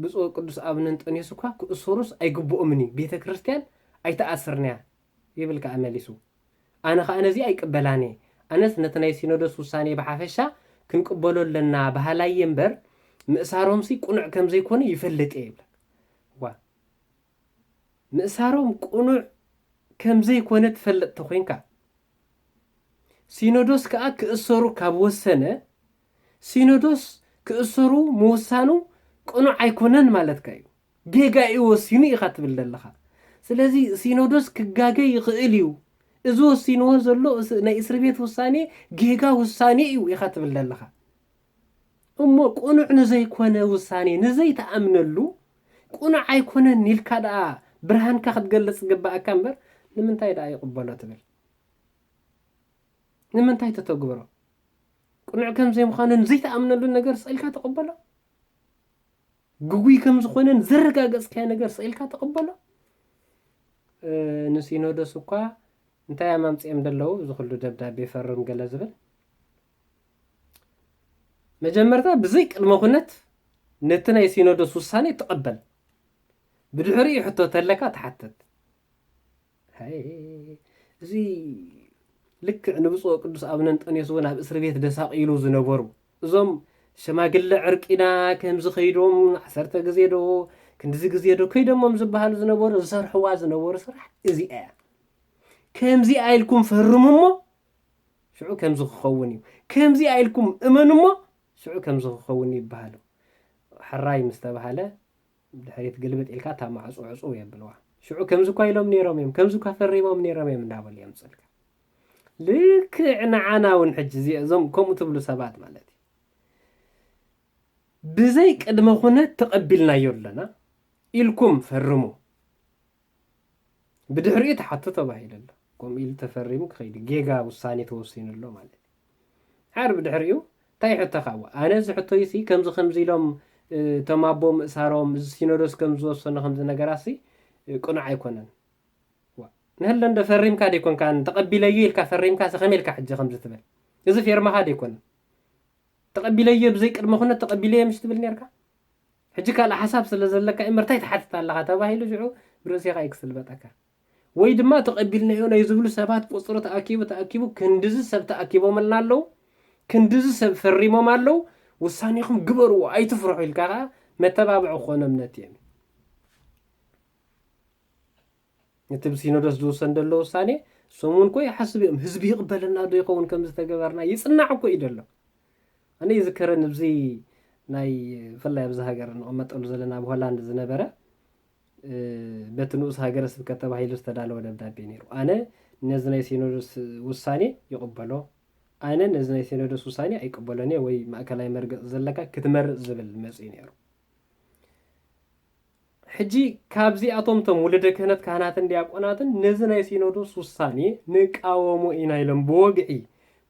ብፁዕ ቅዱስ ኣቡነ እንጠንዮስ እኳ ክእሰሩስ ኣይግብኦምን እዩ፣ ቤተ ክርስቲያን ኣይትኣስርንያ ይብል ከኣ መሊሱ። ኣነ ኸኣ ነዚ ኣይቅበላን እየ። ኣነስ ነቲ ናይ ሲኖዶስ ውሳኔ ብሓፈሻ ክንቅበሎ ኣለና በሃላይ እየ እምበር፣ ምእሳሮምሲ ቅኑዕ ከም ዘይኮነ ይፈልጥ እየ ይብለካ። ዋ፣ ምእሳሮም ቅኑዕ ከም ዘይኮነ ትፈልጥ ተኾይንካ፣ ሲኖዶስ ከኣ ክእሰሩ ካብ ወሰነ፣ ሲኖዶስ ክእሰሩ ምውሳኑ ቅኑዕ ኣይኮነን ማለትካ እዩ። ጌጋ እዩ ወሲኑ ኢኻ ትብል ዘለኻ። ስለዚ ሲኖዶስ ክጋገ ይኽእል እዩ። እዚ ወሲንዎ ዘሎ እስ-፣ ናይ እስሪ ቤት ውሳኔ ጌጋ ውሳኔ እዩ ኢኻ ትብል ዘለኻ። እሞ ቅኑዕ ንዘይኮነ ውሳኔ፣ ንዘይትኣምነሉ፣ ቅኑዕ ኣይኮነን ኢልካ ደኣ ብርሃንካ ክትገልጽ ዝግባኣካ እምበር፣ ንምንታይ ደኣ ይቕበሎ ትብል? ንምንታይ ተተግብሮ? ቅኑዕ ከም ዘይምዃኑ ንዘይትኣምነሉ ነገር ስቕ ኢልካ ተቐበሎ? ግጉይ ከም ዝኾነን ዘረጋገጽካዮ ነገር ስቕ ኢልካ ተቐበሎ? እ፣ ንሲኖዶስ እኳ እንታይ እዮም ኣምጺኦም ዘለዉ፣ እዚ ኩሉ ደብዳቤ ፈርም ገለ ዝብል? መጀመርታ ብዘይ ቅድመ ኩነት ነቲ ናይ ሲኖዶስ ውሳኔ ትቐበል። ብድሕሪኡ ሕቶ ተለካ ትሓትት። ሃይ፣ እዚ ልክዕ ንብፁዕ ቅዱስ ኣቡነ እንጠንዮስ እውን ኣብ እስሪ ቤት ደሳቒሉ ዝነበሩ፣ እዞም ሸማግለ ዕርቂና ከምዚ ከይዶም ዓሰርተ ግዜ ዶ ክንድዚ ግዜ ዶ ከይዶሞም ዝበሃሉ ዝነበሩ፣ ዝሰርሕዋ ዝነበሩ ስራሕ እዚኣ እያ። ከምዚኣ ኢልኩም ፈርሙ እሞ ሽዑ ከምዚ ክኸውን እዩ፣ ከምዚኣ ኢልኩም እመኑ እሞ ሽዑ ከምዚ ክኸውን እዩ ይበሃሉ። ሕራይ ምስ ተባሃለ፣ ድሕሪት ግልብጥ ኢልካ እታ ማዕጾ ዕጹው የብልዋ። ሽዑ ከምዚ እኳ ኢሎም ነይሮም እዮም፣ ከምዚ እኳ ፈሪሞም ነይሮም እዮም እንዳበሉ የምጽልካ። ልክዕ ንዓና እውን ሕጂ እዚ፣ እዞም ከምኡ ትብሉ ሰባት ማለት እዩ። ብዘይ ቅድመ ኩነት ተቐቢልናዮ ኣለና ኢልኩም ፈርሙ። ብድሕሪኡ ተሓቱ ተባሂሉ ኣሎ። ከምኡ ኢሉ ተፈሪሙ ክኸይድ፣ ጌጋ ውሳኔ ተወሲኑ ኣሎ ማለት እዩ። ሓር ብድሕሪኡ እንታይ ይሕተኻ? እዋ፣ ኣነ እዚ ሕቶይሲ ከምዚ ከምዚ ኢሎም፣ እ፣ እቶም ኣቦ ምእሳሮም፣ እዚ ሲኖዶስ ከም ዝወሰኖ ከምዚ ነገራሲ፣ እ፣ ቅኑዕ ኣይኮነን። ዋ፣ ንህለ እንደ ፈሪምካ ደይኮንካ፣ ተቐቢለዮ ኢልካ ፈሪምካ፣ ከመይ ኢልካ ሕጂ ከምዚ ትብል? እዚ ፌርማኻ ደይኮነ? ተቐቢለዮ ብዘይ ቅድመ ኩነት ተቐቢለዮ ምሽ ትብል ነርካ? ሕጂ ካልእ ሓሳብ ስለ ዘለካ እምበር እንታይ ትሓትት ኣለኻ ተባሂሉ ሽዑ ብርእሴኻ እዩ ክስልበጠካ። ወይ ድማ ተቐቢልናዮ ናይ ዝብሉ ሰባት ቁጽሪ ተኣኪቡ፣ ተኣኪቡ ክንድዚ ሰብ ተኣኪቦምልና ኣለዉ፣ ክንድዚ ሰብ ፈሪሞም ኣለዉ፣ ውሳኔኹም ግበርዎ፣ ኣይትፍርሑ ኢልካ ከኣ መተባብዒ ክኾኖም ነቲ እዮም። እቲ ብሲኖዶስ ዝውሰን ዘሎ ውሳኔ፣ እሶም እውን እኮ ይሓስቡ እዮም፣ ህዝቢ ይቕበለና ዶ ይኸውን ከም ዝተገበርና? ይጽናዕ እኮ እዩ ዘሎ። ኣነ ይዝከረኒ፣ ኣብዚ ናይ፣ ብፍላይ ኣብዚ ሃገር ንቕመጠሉ ዘለና ኣብ ሆላንድ ዝነበረ፣ እ፣ በቲ ንኡስ ሃገረ ስብከት ተባሂሉ ዝተዳለወ ደብዳቤ ነይሩ። ኣነ ነዚ ናይ ሲኖዶስ ውሳኔ ይቕበሎ፣ ኣነ ነዚ ናይ ሲኖዶስ ውሳኔ ኣይቅበሎን እየ፣ ወይ ማእከላይ መርገጺ ዘለካ ክትመርጽ ዝብል መጺኡ ነይሩ። ሕጂ ካብዚኣቶም እቶም ውሉደ ክህነት ካህናትን ዲያቆናትን ነዚ ናይ ሲኖዶስ ውሳኔ ንቃወሞ ኢና ኢሎም ብወግዒ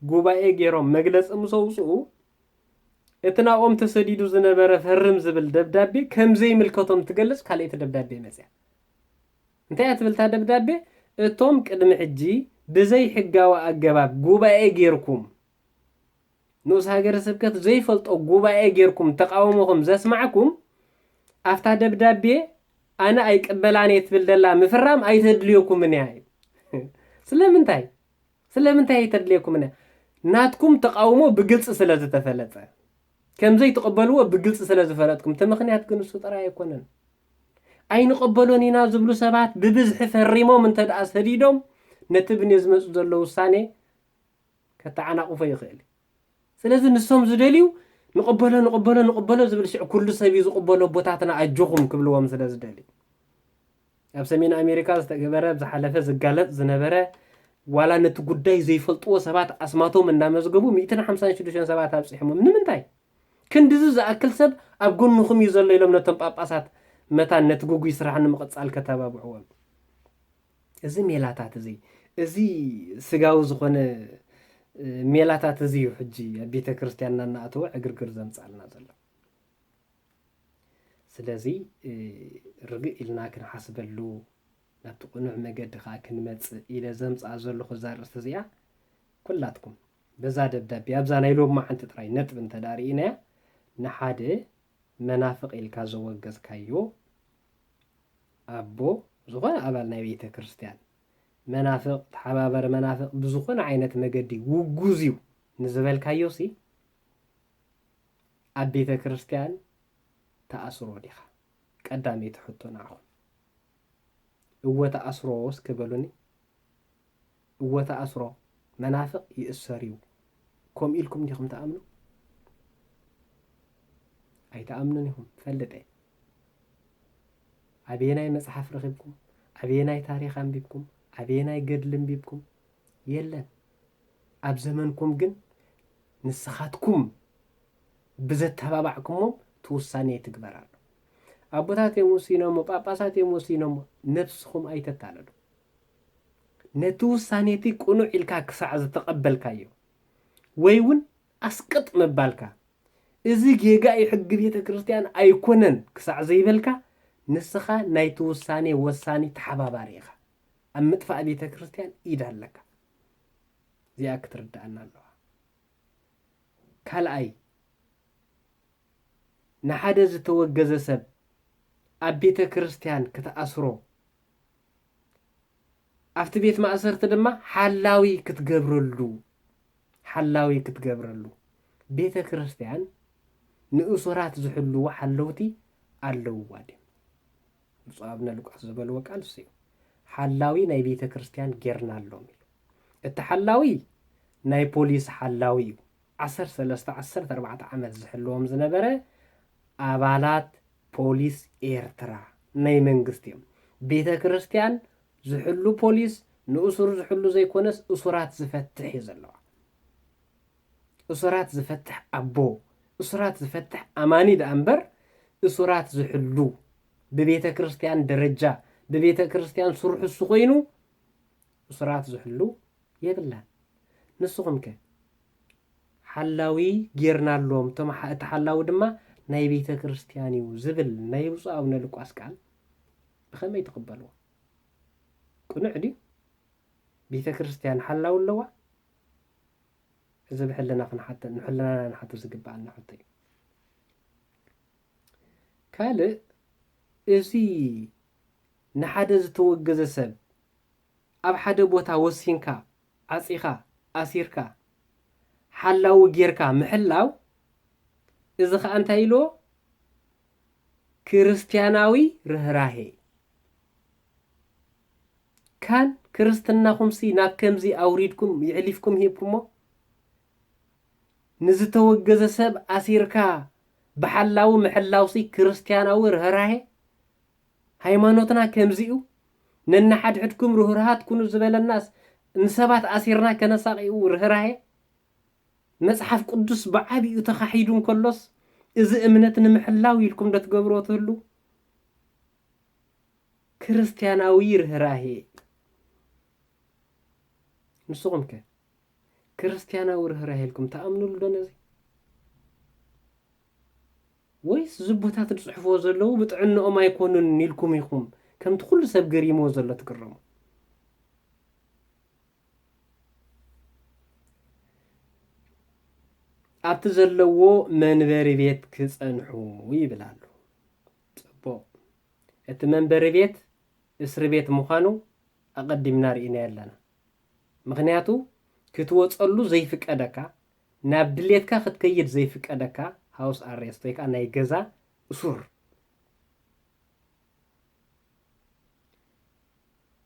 ጉባኤ ገይሮም መግለጺ ምስ ኣውጽኡ፣ እቲ ናብኦም ተሰዲዱ ዝነበረ ፈርም ዝብል ደብዳቤ ከም ዘይምልከቶም ትገልጽ ካልኣይቲ ደብዳቤ መጽያ። እንታይ እያ ትብል እታ ደብዳቤ? እቶም ቅድሚ ሕጂ ብዘይ ሕጋዊ ኣገባብ ጉባኤ ጌርኩም፣ ንኡስ ሃገረ ስብከት ዘይፈልጦ ጉባኤ ጌርኩም ተቃውሞኹም ዘስማዕኩም፣ ኣብታ ደብዳቤ ኣነ ኣይቅበላን እየ ትብል ዘላ ምፍራም ኣይተድልየኩምን እያ። ስለምንታይ? ስለምንታይ ኣይተድልየኩምን እያ? ናትኩም ተቃውሞ ብግልጺ ስለ ዝተፈለጠ፣ ከም ዘይትቕበልዎ ብግልጺ ስለ ዝፈለጥኩም፣ እቲ ምኽንያት ግን እሱ ጥራይ ኣይኮነን። ኣይንቕበሎን ኢና ዝብሉ ሰባት ብብዝሒ ፈሪሞም እንተ ደኣ ሰዲዶም፣ ነቲ ብኔ ዝመጽእ ዘሎ ውሳኔ ከተዓናቕፎ ይኽእል እዩ። ስለዚ ንሶም ዝደልዩ ንቕበሎ፣ ንቕበሎ፣ ንቕበሎ ዝብል ሽዕ ኩሉ ሰብ እዩ ዝቕበሎ፣ ኣቦታትና ኣጆኹም ክብልዎም ስለ ዝደልዩ። ኣብ ሰሜን ኣሜሪካ ዝተገበረ፣ ኣብ ዝሓለፈ ዝጋለጽ ዝነበረ፣ ዋላ ነቲ ጉዳይ ዘይፈልጥዎ ሰባት ኣስማቶም እንዳመዝገቡ ሚእትን ሓምሳን ሽዱሽተን ሰባት ኣብጺሖሞም። ንምንታይ? ክንድዚ ዝኣክል ሰብ ኣብ ጎንኹም እዩ ዘሎ ኢሎም ነቶም ጳጳሳት መታን ነቲ ግጉይ ስራሕ ንምቕጻል ከተባብዕዎም። እዚ ሜላታት እዚ፣ እዚ ስጋዊ ዝኾነ፣ እ፣ ሜላታት እዚ እዩ ሕጂ ኣብ ቤተ ክርስቲያንና እናኣተወ ዕግርግር ዘምጽኣልና ዘሎ። ስለዚ፣ እ፣ ርግእ ኢልና ክንሓስበሉ፣ ናብቲ ቅኑዕ መገዲ ከኣ ክንመጽእ ኢለ ዘምጽኣ ዘለኹ እዛ ኣርእስቲ እዚኣ፣ ኩላትኩም በዛ ደብዳቤ፣ ኣብዛ ናይ ሎማዓንቲ ጥራይ ነጥቢ እንተ ደኣ ርኢናያ፣ ንሓደ መናፍቕ ኢልካ ዘወገዝካዮ ኣቦ፣ ዝኾነ ኣባል ናይ ቤተ ክርስቲያን፣ መናፍቕ፣ ተሓባባሪ መናፍቕ፣ ብዝኾነ ዓይነት መገዲ ውጉዝ እዩ ንዝበልካዮሲ፣ ኣብ ቤተ ክርስቲያን ትኣስሮ ዲኻ? ቀዳመይቲ ሕቶ ንዓኹም። እወ ትኣስሮ እስከ በሉኒ። እወ ትኣስሮ፣ መናፍቕ ይእሰር እዩ። ከምኡ ኢልኩም ዲኹም ትኣምኑ? ኣይትኣምኑን ኢኹም፣ ፈልጥ እየ። ኣበየናይ መጽሓፍ ረኺብኩም? ኣበየናይ ታሪኽ ኣንቢብኩም? ኣበየናይ ገድሊ ኣንቢብኩም? የለን። ኣብ ዘመንኩም ግን ንስኻትኩም ብዘተባባዕኩሞም እቲ ውሳኔ ይትግበር ኣሎ። ኣቦታት እዮም ወሲኖሞ፣ ጳጳሳት እዮም ወሲኖሞ። ነብስኹም ኣይተታለሉ። ነቲ ውሳኔ እቲ ቅኑዕ ኢልካ ክሳዕ ዝተቐበልካዮ ወይ እውን ኣስቅጥ ምባልካ፣ እዚ ጌጋ እዩ፣ ሕጊ ቤተ ክርስቲያን ኣይኮነን ክሳዕ ዘይበልካ፣ ንስኻ ናይቲ ውሳኔ ወሳኒ ተሓባባሪ ኢኻ። ኣብ ምጥፋእ ቤተ ክርስቲያን ኢድ ኣለካ። እዚኣ ክትርድኣና ኣለዋ። ካልኣይ፣ ንሓደ ዝተወገዘ ሰብ ኣብ ቤተ ክርስቲያን ክትኣስሮ፣ ኣብቲ ቤት ማእሰርቲ ድማ ሓላዊ ክትገብረሉ፣ ሓላዊ ክትገብረሉ፣ ቤተ ክርስቲያን ንእሱራት ዝሕልዉ ሓለውቲ ኣለውዋ ድዮም? ብፁዕ ኣቡነ ሉቃስ ዝበልዎ ቃል እሱ እዩ። ሓላዊ ናይ ቤተ ክርስቲያን ጌርና ኣሎም ኢሉ። እቲ ሓላዊ ናይ ፖሊስ ሓላዊ እዩ። ዓሰርተ ሰለስተ ዓሰርተ ኣርባዕተ ዓመት ዝሕልዎም ዝነበረ ኣባላት ፖሊስ ኤርትራ ናይ መንግስቲ እዮም። ቤተ ክርስቲያን ዝሕሉ ፖሊስ ንእሱር ዝሕሉ ዘይኮነስ እሱራት ዝፈትሕ እዩ ዘለዋ። እሱራት ዝፈትሕ ኣቦ፣ እሱራት ዝፈትሕ ኣማኒ ደኣ እምበር፣ እሱራት ዝሕሉ ብቤተ ክርስቲያን ደረጃ፣ ብቤተ ክርስቲያን ስርሑ እሱ ኮይኑ እሱራት ዝሕሉ የብላን። ንስኹም ከ? ሓላዊ ጌርናሎም፣ እቶም ሓ-፣ እቲ ሓላዊ ድማ ናይ ቤተ ክርስቲያን እዩ ዝብል ናይ ብፁዕ ኣቡነ ሉቃስ ቃል ብኸመይ ትቕበልዎ? ቅኑዕ ድዩ? ቤተ ክርስቲያን ሓላዊ ኣለዋ? እዚ ብሕልና ክንሓተ-፣ ንሕልናና ክንሓቶ ዝግብኣና ሕቶ እዩ። ካልእ፣ እዚ ንሓደ ዝተወገዘ ሰብ ኣብ ሓደ ቦታ ወሲንካ፣ ዓጺኻ፣ ኣሲርካ፣ ሓላዊ ጌርካ ምሕላው፣ እዚ ኸኣ እንታይ ኢልዎ? ክርስትያናዊ ርህራሄ። ካን ክርስትናኹምሲ ናብ ከምዚ ኣውሪድኩም የሕሊፍኩም ሂብኩሞ? ንዝተወገዘ ሰብ ኣሲርካ ብሓላዊ ምሕላውሲ ክርስትያናዊ ርህራሄ? ሃይማኖትና ከምዚ'ዩ? ነንሓድሕድኩም ርህሩሃት ኩኑ ዝበለናስ ንሰባት ኣሲርና ከነሳቕዩ ርህራሄ? መጽሓፍ ቅዱስ ብዓቢኡ ተኻሒዱ እንከሎስ፣ እዚ እምነት ንምሕላው ኢልኩም ዶ ትገብርዎ ትህሉ? ክርስትያናዊ ርህራሄ። ንስኹም ከ ክርስትያናዊ ርህራሄ ኢልኩም ትኣምኑሉ ዶ ነዚ? ወይስ እዚ ኣቦታት ዝጽሕፍዎ ዘለዉ ብጥዕንኦም ኣይኮኑን ኢልኩም ኢኹም ከምቲ ኩሉ ሰብ ገሪምዎ ዘሎ ትግረሙ? ኣብቲ ዘለዎ መንበሪ ቤት ክጸንሑ ይብል ኣሎ። ጽቡቕ። እቲ መንበሪ ቤት እስሪ ቤት ምዃኑ ኣቐዲምና ርኢናዮ ኣለና። ምኽንያቱ ክትወጸሉ ዘይፍቀደካ፣ ናብ ድሌትካ ክትከይድ ዘይፍቀደካ ሃውስ ኣሬስት ወይ ከኣ ናይ ገዛ እሱር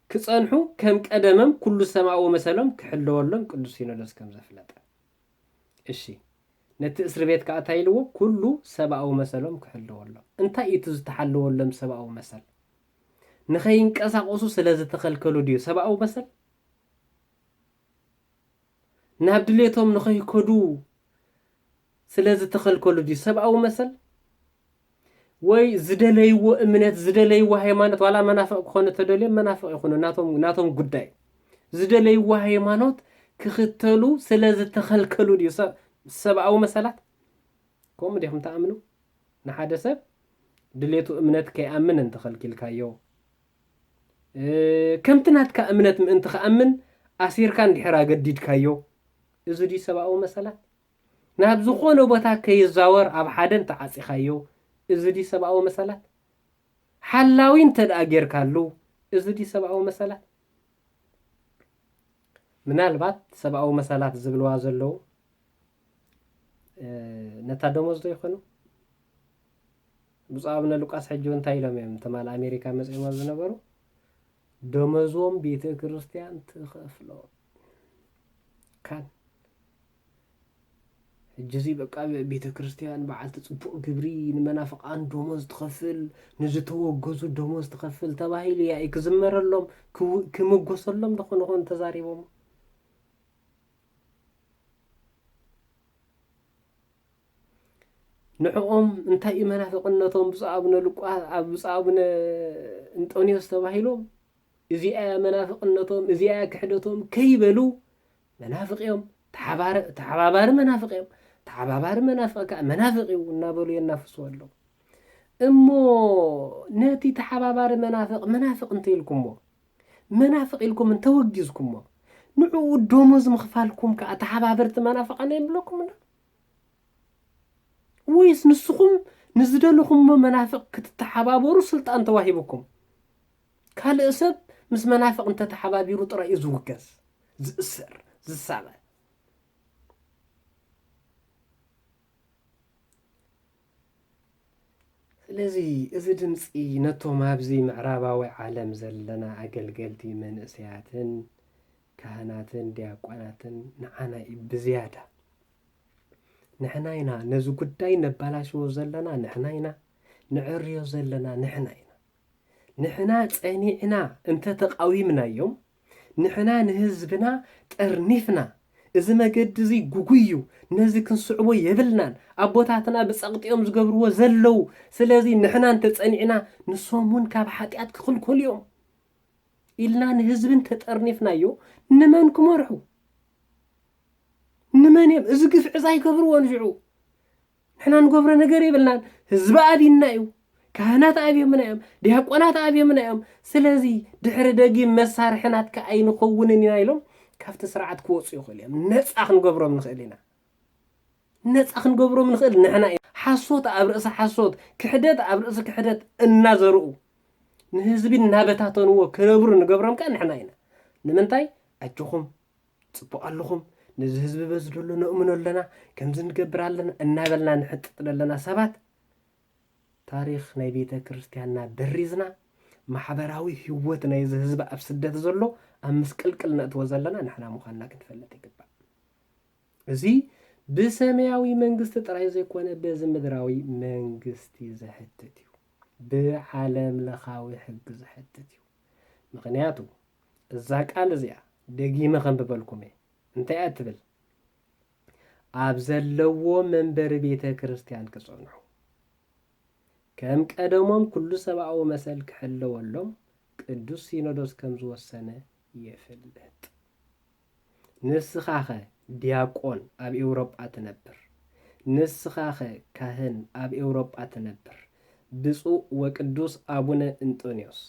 ክጸንሑ ከም ቀደምም ኩሉ ሰብኣዊ መሰሎም ክሕለወሎም ቅዱስ ሲኖዶስ ከም ዘፍለጠ። እሺ፣ ነቲ እስሪ ቤት ከኣ እንታይ ኢልዎ? ኩሉ ሰብኣዊ መሰሎም ክሕለወሎም። እንታይ እዩ እቲ ዝተሓለወሎም ሰብኣዊ መሰል? ንኸይንቀሳቐሱ ስለ ዝተኸልከሉ ድዩ ሰብኣዊ መሰል? ናብ ድሌቶም ንኸይከዱ ስለ ዝተኸልከሉ ድዩ ሰብኣዊ መሰል? ወይ ዝደለይዎ እምነት፣ ዝደለይዎ ሃይማኖት፣ ዋላ መናፍቕ ክኾኑ ተደልዮም መናፍቕ ይኹኑ፣ ናቶም፣ ናቶም ጉዳይ። ዝደለይዎ ሃይማኖት ክኽተሉ ስለ ዝተኸልከሉ ድዩ ሰብ-፣ ሰብኣዊ መሰላት? ከምኡ ዲኹም ትኣምኑ? ንሓደ ሰብ ድሌቱ እምነት ከይኣምን እንተኸልኪልካዮ፣ እ፣ ከምቲ ናትካ እምነት ምእንቲ ክኣምን ኣሲርካ እንድሕር ኣገዲድካዮ፣ እዚ ድዩ ሰብኣዊ መሰላት? ናብ ዝኾነ ቦታ ከይዛወር ኣብ ሓደ እንተዓጺኻዮ፣ እዚ ድዩ ሰብኣዊ መሰላት? ሓላዊ እንተ ደኣ ጌርካሉ፣ እዚ ድዩ ሰብኣዊ መሰላት? ምናልባት ሰብኣዊ መሰላት ዝብልዋ ዘለዉ፣ እ፣ ነታ ደሞዝ ዶ ይኾኑ? ብፁዕ ኣቡነ ሉቃስ ሕጂ እውን እንታይ ኢሎም እዮም? ትማል ኣሜሪካ መጺኦም ኣብ ዝነበሩ፣ ደመዞም ቤተ ክርስቲያን ትኸፍሎ። ካን ሕጂ እዚ በቃ ቤተ ክርስቲያን በዓልቲ ጽቡቕ ግብሪ፣ ንመናፍቃን ደሞዝ ትኸፍል፣ ንዝተወገዙ ደሞዝ ትኸፍል ተባሂሉ እያ ክዝመረሎም፣ ክው-፣ ክምጎሰሎም ዝኾነ ኾን ተዛሪቦም። ንዕኦም እንታይ እዩ መናፍቅነቶም? ብፁዕ ኣቡነ ሉቃ-፣ ኣብ ብፁዕ ኣቡነ እንጦንዮስ ተባሂሎም እዚኣ እያ መናፍቅነቶም፣ እዚኣ እያ ክሕደቶም ከይበሉ መናፍቅ እዮም፣ ተሓባረ-፣ ተሓባባሪ መናፍቅ እዮም፣ ተሓባባሪ መናፍቅ ከኣ መናፍቅ እዩ እናበሉ የናፍስዎ ኣለዉ። እሞ ነቲ ተሓባባሪ መናፍቅ መናፍቅ እንተ ኢልኩሞ፣ መናፍቅ ኢልኩም እንተ ወጊዝኩሞ፣ ንዕኡ ደሞዝ ምኽፋልኩም ከኣ ተሓባበርቲ መናፍቃን ኣይብለኩም እንዶ? ወይስ ንስኹም ንዝደለኹሞ መናፍቅ ክትተሓባበሩ ስልጣን ተዋሂብኩም? ካልእ ሰብ ምስ መናፍቅ እንተተሓባቢሩ ጥራይ እዩ ዝውገዝ፣ ዝእሰር፣ ዝሳበ። ስለዚ እዚ ድምጺ ነቶም ኣብዚ ምዕራባዊ ዓለም ዘለና ኣገልገልቲ መንእሰያትን ካህናትን ዲያቆናትን ንዓና እዩ ብዝያዳ። ንሕና ኢና ነዚ ጉዳይ ነባላሽዎ ዘለና፣ ንሕና ኢና ንዕርዮ ዘለና፣ ንሕና ኢና። ንሕና ጸኒዕና እንተ ተቃዊምናዮም፣ ንሕና ንህዝብና ጠርኒፍና፣ እዚ መገዲ እዚ ጉጉይ እዩ፣ ነዚ ክንስዕቦ የብልናን፣ ኣቦታትና ብጸቕጢ እዮም ዝገብርዎ ዘለዉ፣ ስለዚ ንሕና እንተ ጸኒዕና፣ ንሶም እውን ካብ ሓጢኣት ክኽልከሉ እዮም ኢልና ንህዝቢ እንተ ጠርኒፍናዮ፣ ንመን ክመርሑ? ንመን እዮም? እዚ ግፍዒ እዚ ኣይገብርዎን ሽዑ። ንሕና ንገብሮ ነገር የብልናን። ህዝቢ ኣብይና እዩ። ካህናት ኣብዮምና እዮም። ዲያቆናት ኣብዮምና እዮም። ስለዚ ድሕሪ ደጊም መሳርሒ ናትካ ኣይንኸውንን ኢና ኢሎም ካብቲ ስርዓት ክወፁ ይኽእሉ እዮም። ነፃ ክንገብሮም ንኽእል ኢና። ነፃ ክንገብሮም ንኽእል ንሕና ኢና። ሓሶት ኣብ ርእሲ ሓሶት፣ ክሕደት ኣብ ርእሲ ክሕደት እናዘርኡ ንህዝቢ እናበታተንዎ ክነብሩ ንገብሮም ከኣ ንሕና ኢና። ንምንታይ? ኣጆኹም፣ ጽቡቕ ኣለኹም፣ ነዚ ህዝቢ በዚ ደሎ ነእምኖ ኣለና፣ ከምዚ ንገብር ኣለና እናበልና ንሕጥጥ ዘለና ሰባት፣ ታሪኽ ናይ ቤተ ክርስቲያንና በሪዝና፣ ማሕበራዊ ህይወት ናይዚ ህዝቢ ኣብ ስደት ዘሎ ኣብ ምስቅልቅል ነእትዎ ዘለና ንሕና ምዃንና ክንፈልጥ ይግባእ። እዚ ብሰማያዊ መንግስቲ ጥራይ ዘይኮነ፣ በዚ ምድራዊ መንግስቲ ዘሕትት እዩ። ብዓለም ለኻዊ ሕጊ ዘሕትት እዩ። ምኽንያቱ፣ እዛ ቃል እዚኣ ደጊመ ከንብበልኩም እየ። እንታይ እያ ትብል? ኣብ ዘለዎ መንበሪ ቤተ ክርስቲያን ክጸንሑ፣ ከም ቀደሞም ኩሉ ሰብኣዊ መሰል ክሕለወሎም ቅዱስ ሲኖዶስ ከም ዝወሰነ የፍልጥ። ንስኻኸ ዲያቆን ኣብ ኤውሮጳ ትነብር፣ ንስኻኸ ካህን ኣብ ኤውሮጳ ትነብር፣ ብፁዕ ወቅዱስ ኣቡነ እንጦንዮስ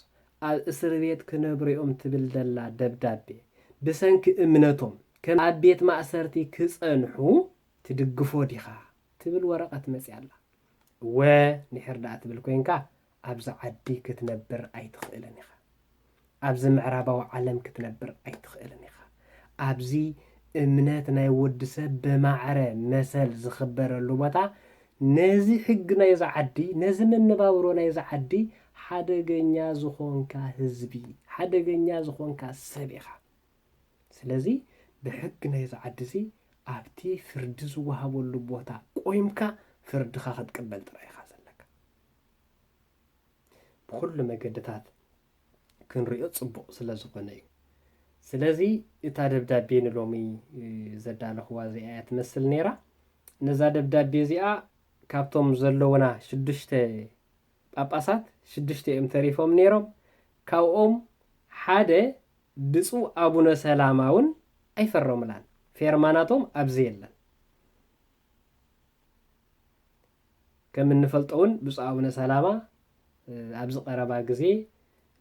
ኣብ እስር ቤት ክነብሩ እዮም ትብል ዘላ ደብዳቤ ብሰንኪ እምነቶም ከም ኣብ ቤት ማእሰርቲ ክጸንሑ ትድግፎ ዲኻ ትብል ወረቐት መጽያ ኣላ። እወ፣ ንሕር ደኣ ትብል ኮይንካ፣ ኣብዚ ዓዲ ክትነብር ኣይትኽእልን ኢኻ። ኣብዚ ምዕራባዊ ዓለም ክትነብር ኣይትኽእልን ኢኻ። ኣብዚ እምነት ናይ ወዲ ሰብ ብማዕረ መሰል ዝኽበረሉ ቦታ፣ ነዚ ሕጊ ናይዛ ዓዲ፣ ነዚ መነባብሮ ናይዛ ዓዲ ሓደገኛ ዝኾንካ ህዝቢ፣ ሓደገኛ ዝኾንካ ሰብ ኢኻ። ስለዚ ብሕጊ ናይዚ ዓዲ እዚ ኣብቲ ፍርዲ ዝወሃበሉ ቦታ ቆይምካ ፍርድኻ ክትቅበል ጥራይ ኢኻ ዘለካ። ብኹሉ መገድታት ክንሪኦ ጽቡቕ ስለ ዝኾነ እዩ። ስለዚ እታ ደብዳቤ ንሎሚ፣ እ፣ ዘዳለኽዋ እዚኣ እያ ትመስል ነይራ። ነዛ ደብዳቤ እዚኣ ካብቶም ዘለውና ሽዱሽተ ጳጳሳት ሽዱሽተ እዮም ተሪፎም ነይሮም። ካብኦም ሓደ ብፁዕ ኣቡነ ሰላማ እውን ኣይፈረሙላን። ፌርማ ናቶም ኣብዚ የለን። ከም እንፈልጦ እውን ብፁዕ ኣቡነ ሰላማ ኣብዚ ቀረባ ግዜ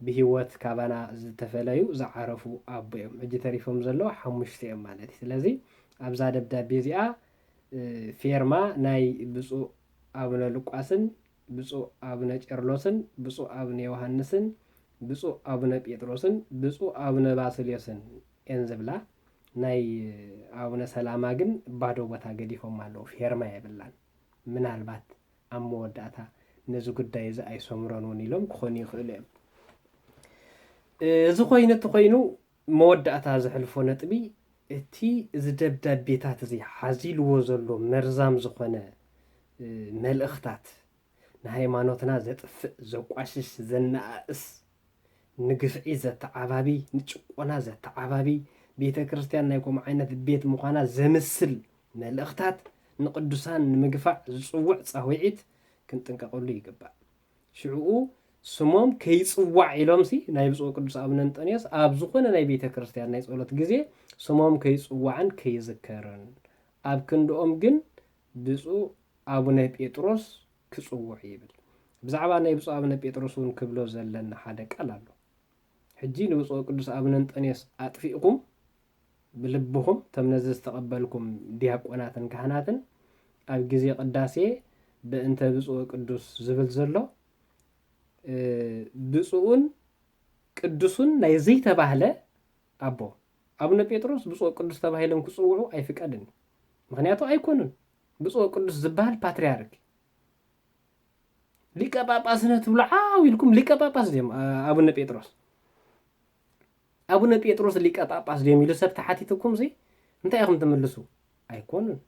ብህይወት ካባና ዝተፈለዩ ዝዓረፉ ኣቦ እዮም። ሕጂ ተሪፎም ዘለዉ ሓሙሽተ እዮም ማለት እዩ። ስለዚ ኣብዛ ደብዳቤ እዚኣ ፌርማ ናይ ብፁዕ ኣቡነ ሉቃስን ብፁዕ ኣቡነ ቄርሎስን ብፁዕ ኣቡነ ዮሃንስን ብፁዕ ኣቡነ ጴጥሮስን ብፁዕ ኣቡነ ባስልዮስን እየን ዝብላ። ናይ ኣቡነ ሰላማ ግን ባዶ ቦታ ገዲፎም ኣለዉ፣ ፌርማ የብላን። ምናልባት ኣብ መወዳእታ ነዚ ጉዳይ እዚ ኣይሰምሮን እውን ኢሎም ክኾኑ ይኽእሉ እዮም። እዚ ኮይኑ እቲ ኮይኑ መወዳእታ ዘሕልፎ ነጥቢ እቲ እዚ ደብዳቤታት እዚ ሓዚልዎ ዘሎ መርዛም ዝኾነ መልእኽታት ንሃይማኖትና ዘጥፍእ፣ ዘቋሽሽ፣ ዘነኣእስ፣ ንግፍዒ ዘተዓባቢ፣ ንጭቆና ዘተዓባቢ፣ ቤተ ክርስቲያን ናይ ከምኡ ዓይነት ቤት ምዃና ዘምስል መልእኽታት ንቅዱሳን ንምግፋዕ ዝጽውዕ ጻውዒት ክንጥንቀቐሉ ይግባእ። ሽዕኡ ስሞም ከይጽዋዕ ኢሎምሲ ናይ ብፁዕ ቅዱስ ኣቡነ እንጠንዮስ ኣብ ዝኾነ ናይ ቤተ ክርስቲያን ናይ ጸሎት ግዜ ስሞም ከይጽዋዕን ከይዝከርን፣ ኣብ ክንድኦም ግን ብፁዕ ኣቡነ ጴጥሮስ ክጽውዑ ይብል። ብዛዕባ ናይ ብፁዕ ኣቡነ ጴጥሮስ እውን ክብሎ ዘለኒ ሓደ ቃል ኣሎ። ሕጂ ንብፁዕ ቅዱስ ኣቡነ እንጠንዮስ ኣጥፊእኩም ብልብኹም እቶም ነዚ ዝተቐበልኩም ዲያቆናትን ካህናትን ኣብ ግዜ ቅዳሴ በእንተ ብፁዕ ቅዱስ ዝብል ዘሎ ብፁዕን ቅዱሱን ናይ ዘይተባህለ ኣቦ ኣቡነ ጴጥሮስ ብፁዕ ቅዱስ ተባሂሎም ክጽውዑ ኣይፍቀድን እዩ። ምኽንያቱ ኣይኮኑን። ብፁዕ ቅዱስ ዝበሃል ፓትርያርክ ሊቀ ጳጳስነ ትብሉ ዓው ኢልኩም ሊቀ ጳጳስ ድዮም ኣቡነ ጴጥሮስ? ኣቡነ ጴጥሮስ ሊቀ ጳጳስ ድዮም ኢሉ ሰብ ተሓቲትኩም ሲ እንታይ ኢኹም ትምልሱ? ኣይኮኑን።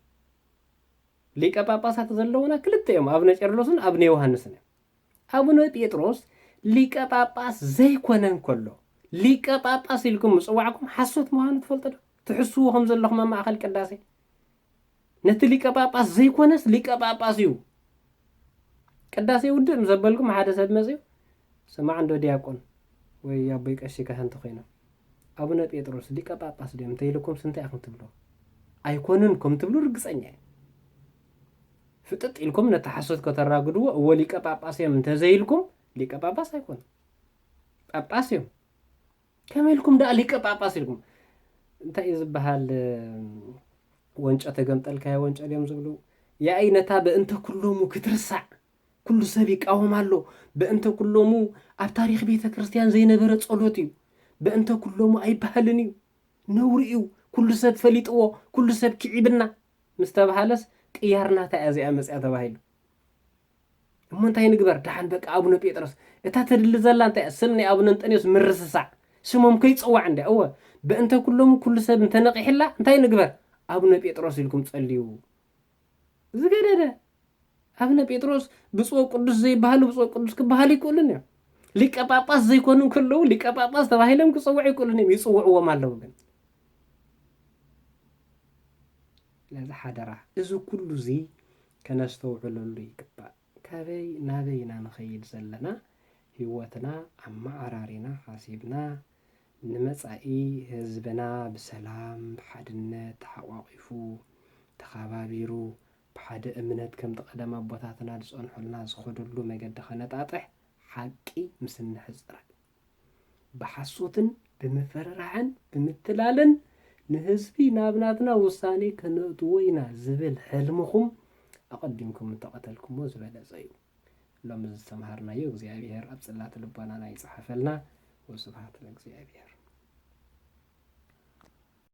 ሊቀ ጳጳሳት ዘለውና ክልተ እዮም፣ ኣቡነ ቄርሎስን ኣቡነ ዮሃንስን እዮም። ኣቡነ ጴጥሮስ ሊቀ ጳጳስ ዘይኮነ እንከሎ ሊቀ ጳጳስ ኢልኩም ምጽዋዕኩም ሓሶት ምዃኑ ትፈልጡ ዶ? ትሕስዎ ከም ዘለኹም ኣብ ማእኸል ቅዳሴ ነቲ ሊቀ ጳጳስ ዘይኮነስ ሊቀ ጳጳስ እዩ። ቅዳሴ ውድእ ምስ ኣበልኩም ሓደ ሰብ መጺኡ ስማዕ እንዶ ዲያቆን ወይ ኣቦይ ቀሺ ካህን እንተኾይኖም ኣቡነ ጴጥሮስ ሊቀ ጳጳስ ድዮም እንተኢልኩምስ እንታይ ኢኹም ትብሉ? ኣይኮኑን ከም ትብሉ ርግጸኛ እየ። ፍጥጥ ኢልኩም ነቲ ሓሶት ከተራግድዎ እወ ሊቀ ጳጳስ እዮም እንተዘይልኩም ሊቀ ጳጳስ ኣይኮኑን። ጳጳስ እዮም። ከመይ ኢልኩም ደኣ ሊቀ ጳጳስ ኢልኩም? እንታይ እዩ ዝበሃል? ወንጨ ተገምጠልካዮ ወንጨ ድዮም ዝብሉ? ያኢ ነታ በእንተ ኩሎሙ ክትርሳዕ ኩሉ ሰብ ይቃወም ኣሎ። በእንተ ኩሎሙ ኣብ ታሪኽ ቤተ ክርስቲያን ዘይነበረ ጸሎት እዩ። በእንተ ኩሎሙ ኣይበሃልን እዩ። ነውሪ እዩ። ኩሉ ሰብ ፈሊጥዎ፣ ኩሉ ሰብ ክዒብና ምስ ተባሃለስ ቅያር ናታ እያ እዚኣ መጽያ ተባሂሉ። እሞ እንታይ ንግበር ደሓን? በቃ ኣቡነ ጴጥሮስ እታ ተድሊ ዘላ እንታይ እያ? ስም ናይ ኣቡነ እንጠንዮስ ምርስሳዕ፣ ስሞም ከይጽዋዕ እንድያ። እወ በእንተ ኩሎሙ ኩሉ ሰብ እንተነቒሕላ እንታይ ንግበር? ኣቡነ ጴጥሮስ ኢልኩም ጸልዩ። ዝገደደ ኣቡነ ጴጥሮስ ብፁዕ ቅዱስ ዘይበሃሉ ብፁዕ ቅዱስ ክበሃሉ ይክእሉን እዮም። ሊቀ ጳጳስ ዘይኮኑ ከለዉ ሊቀ ጳጳስ ተባሂሎም ክጽውዑ ይክእሉን እዮም። ይጽውዕዎም ኣለዉ ግን ስለዚ ሓደራ እዚ ኩሉ እዚ ከነስተውዕለሉ ይግባእ። ካበይ ናበይ ኢና ንኸይድ ዘለና? ህይወትና ኣመዓራሪና ሓሲብና ንመጻኢ ህዝብና ብሰላም ብሓድነት ተሓቋቒፉ ተኸባቢሩ ብሓደ እምነት ከምቲ ቀደም ኣቦታትና ዝጸንሑልና ዝኸደሉ መገዲ ከነጣጥሕ ሓቂ ምስ እንሕጽረ ብሓሶትን ብምፍርራሕን ብምትላልን ንህዝቢ ናብ ናትና ውሳኔ ከነእትዎ ኢና ዝብል ሕልምኹም ኣቐዲምኩም እንተቐተልኩሞ ዝበለጸ እዩ። ሎሚ ዝተምሃርናዮ እግዚኣብሔር ኣብ ጽላት ልቦናና ይጽሓፈልና። ወስብሐት ለእግዚኣብሔር።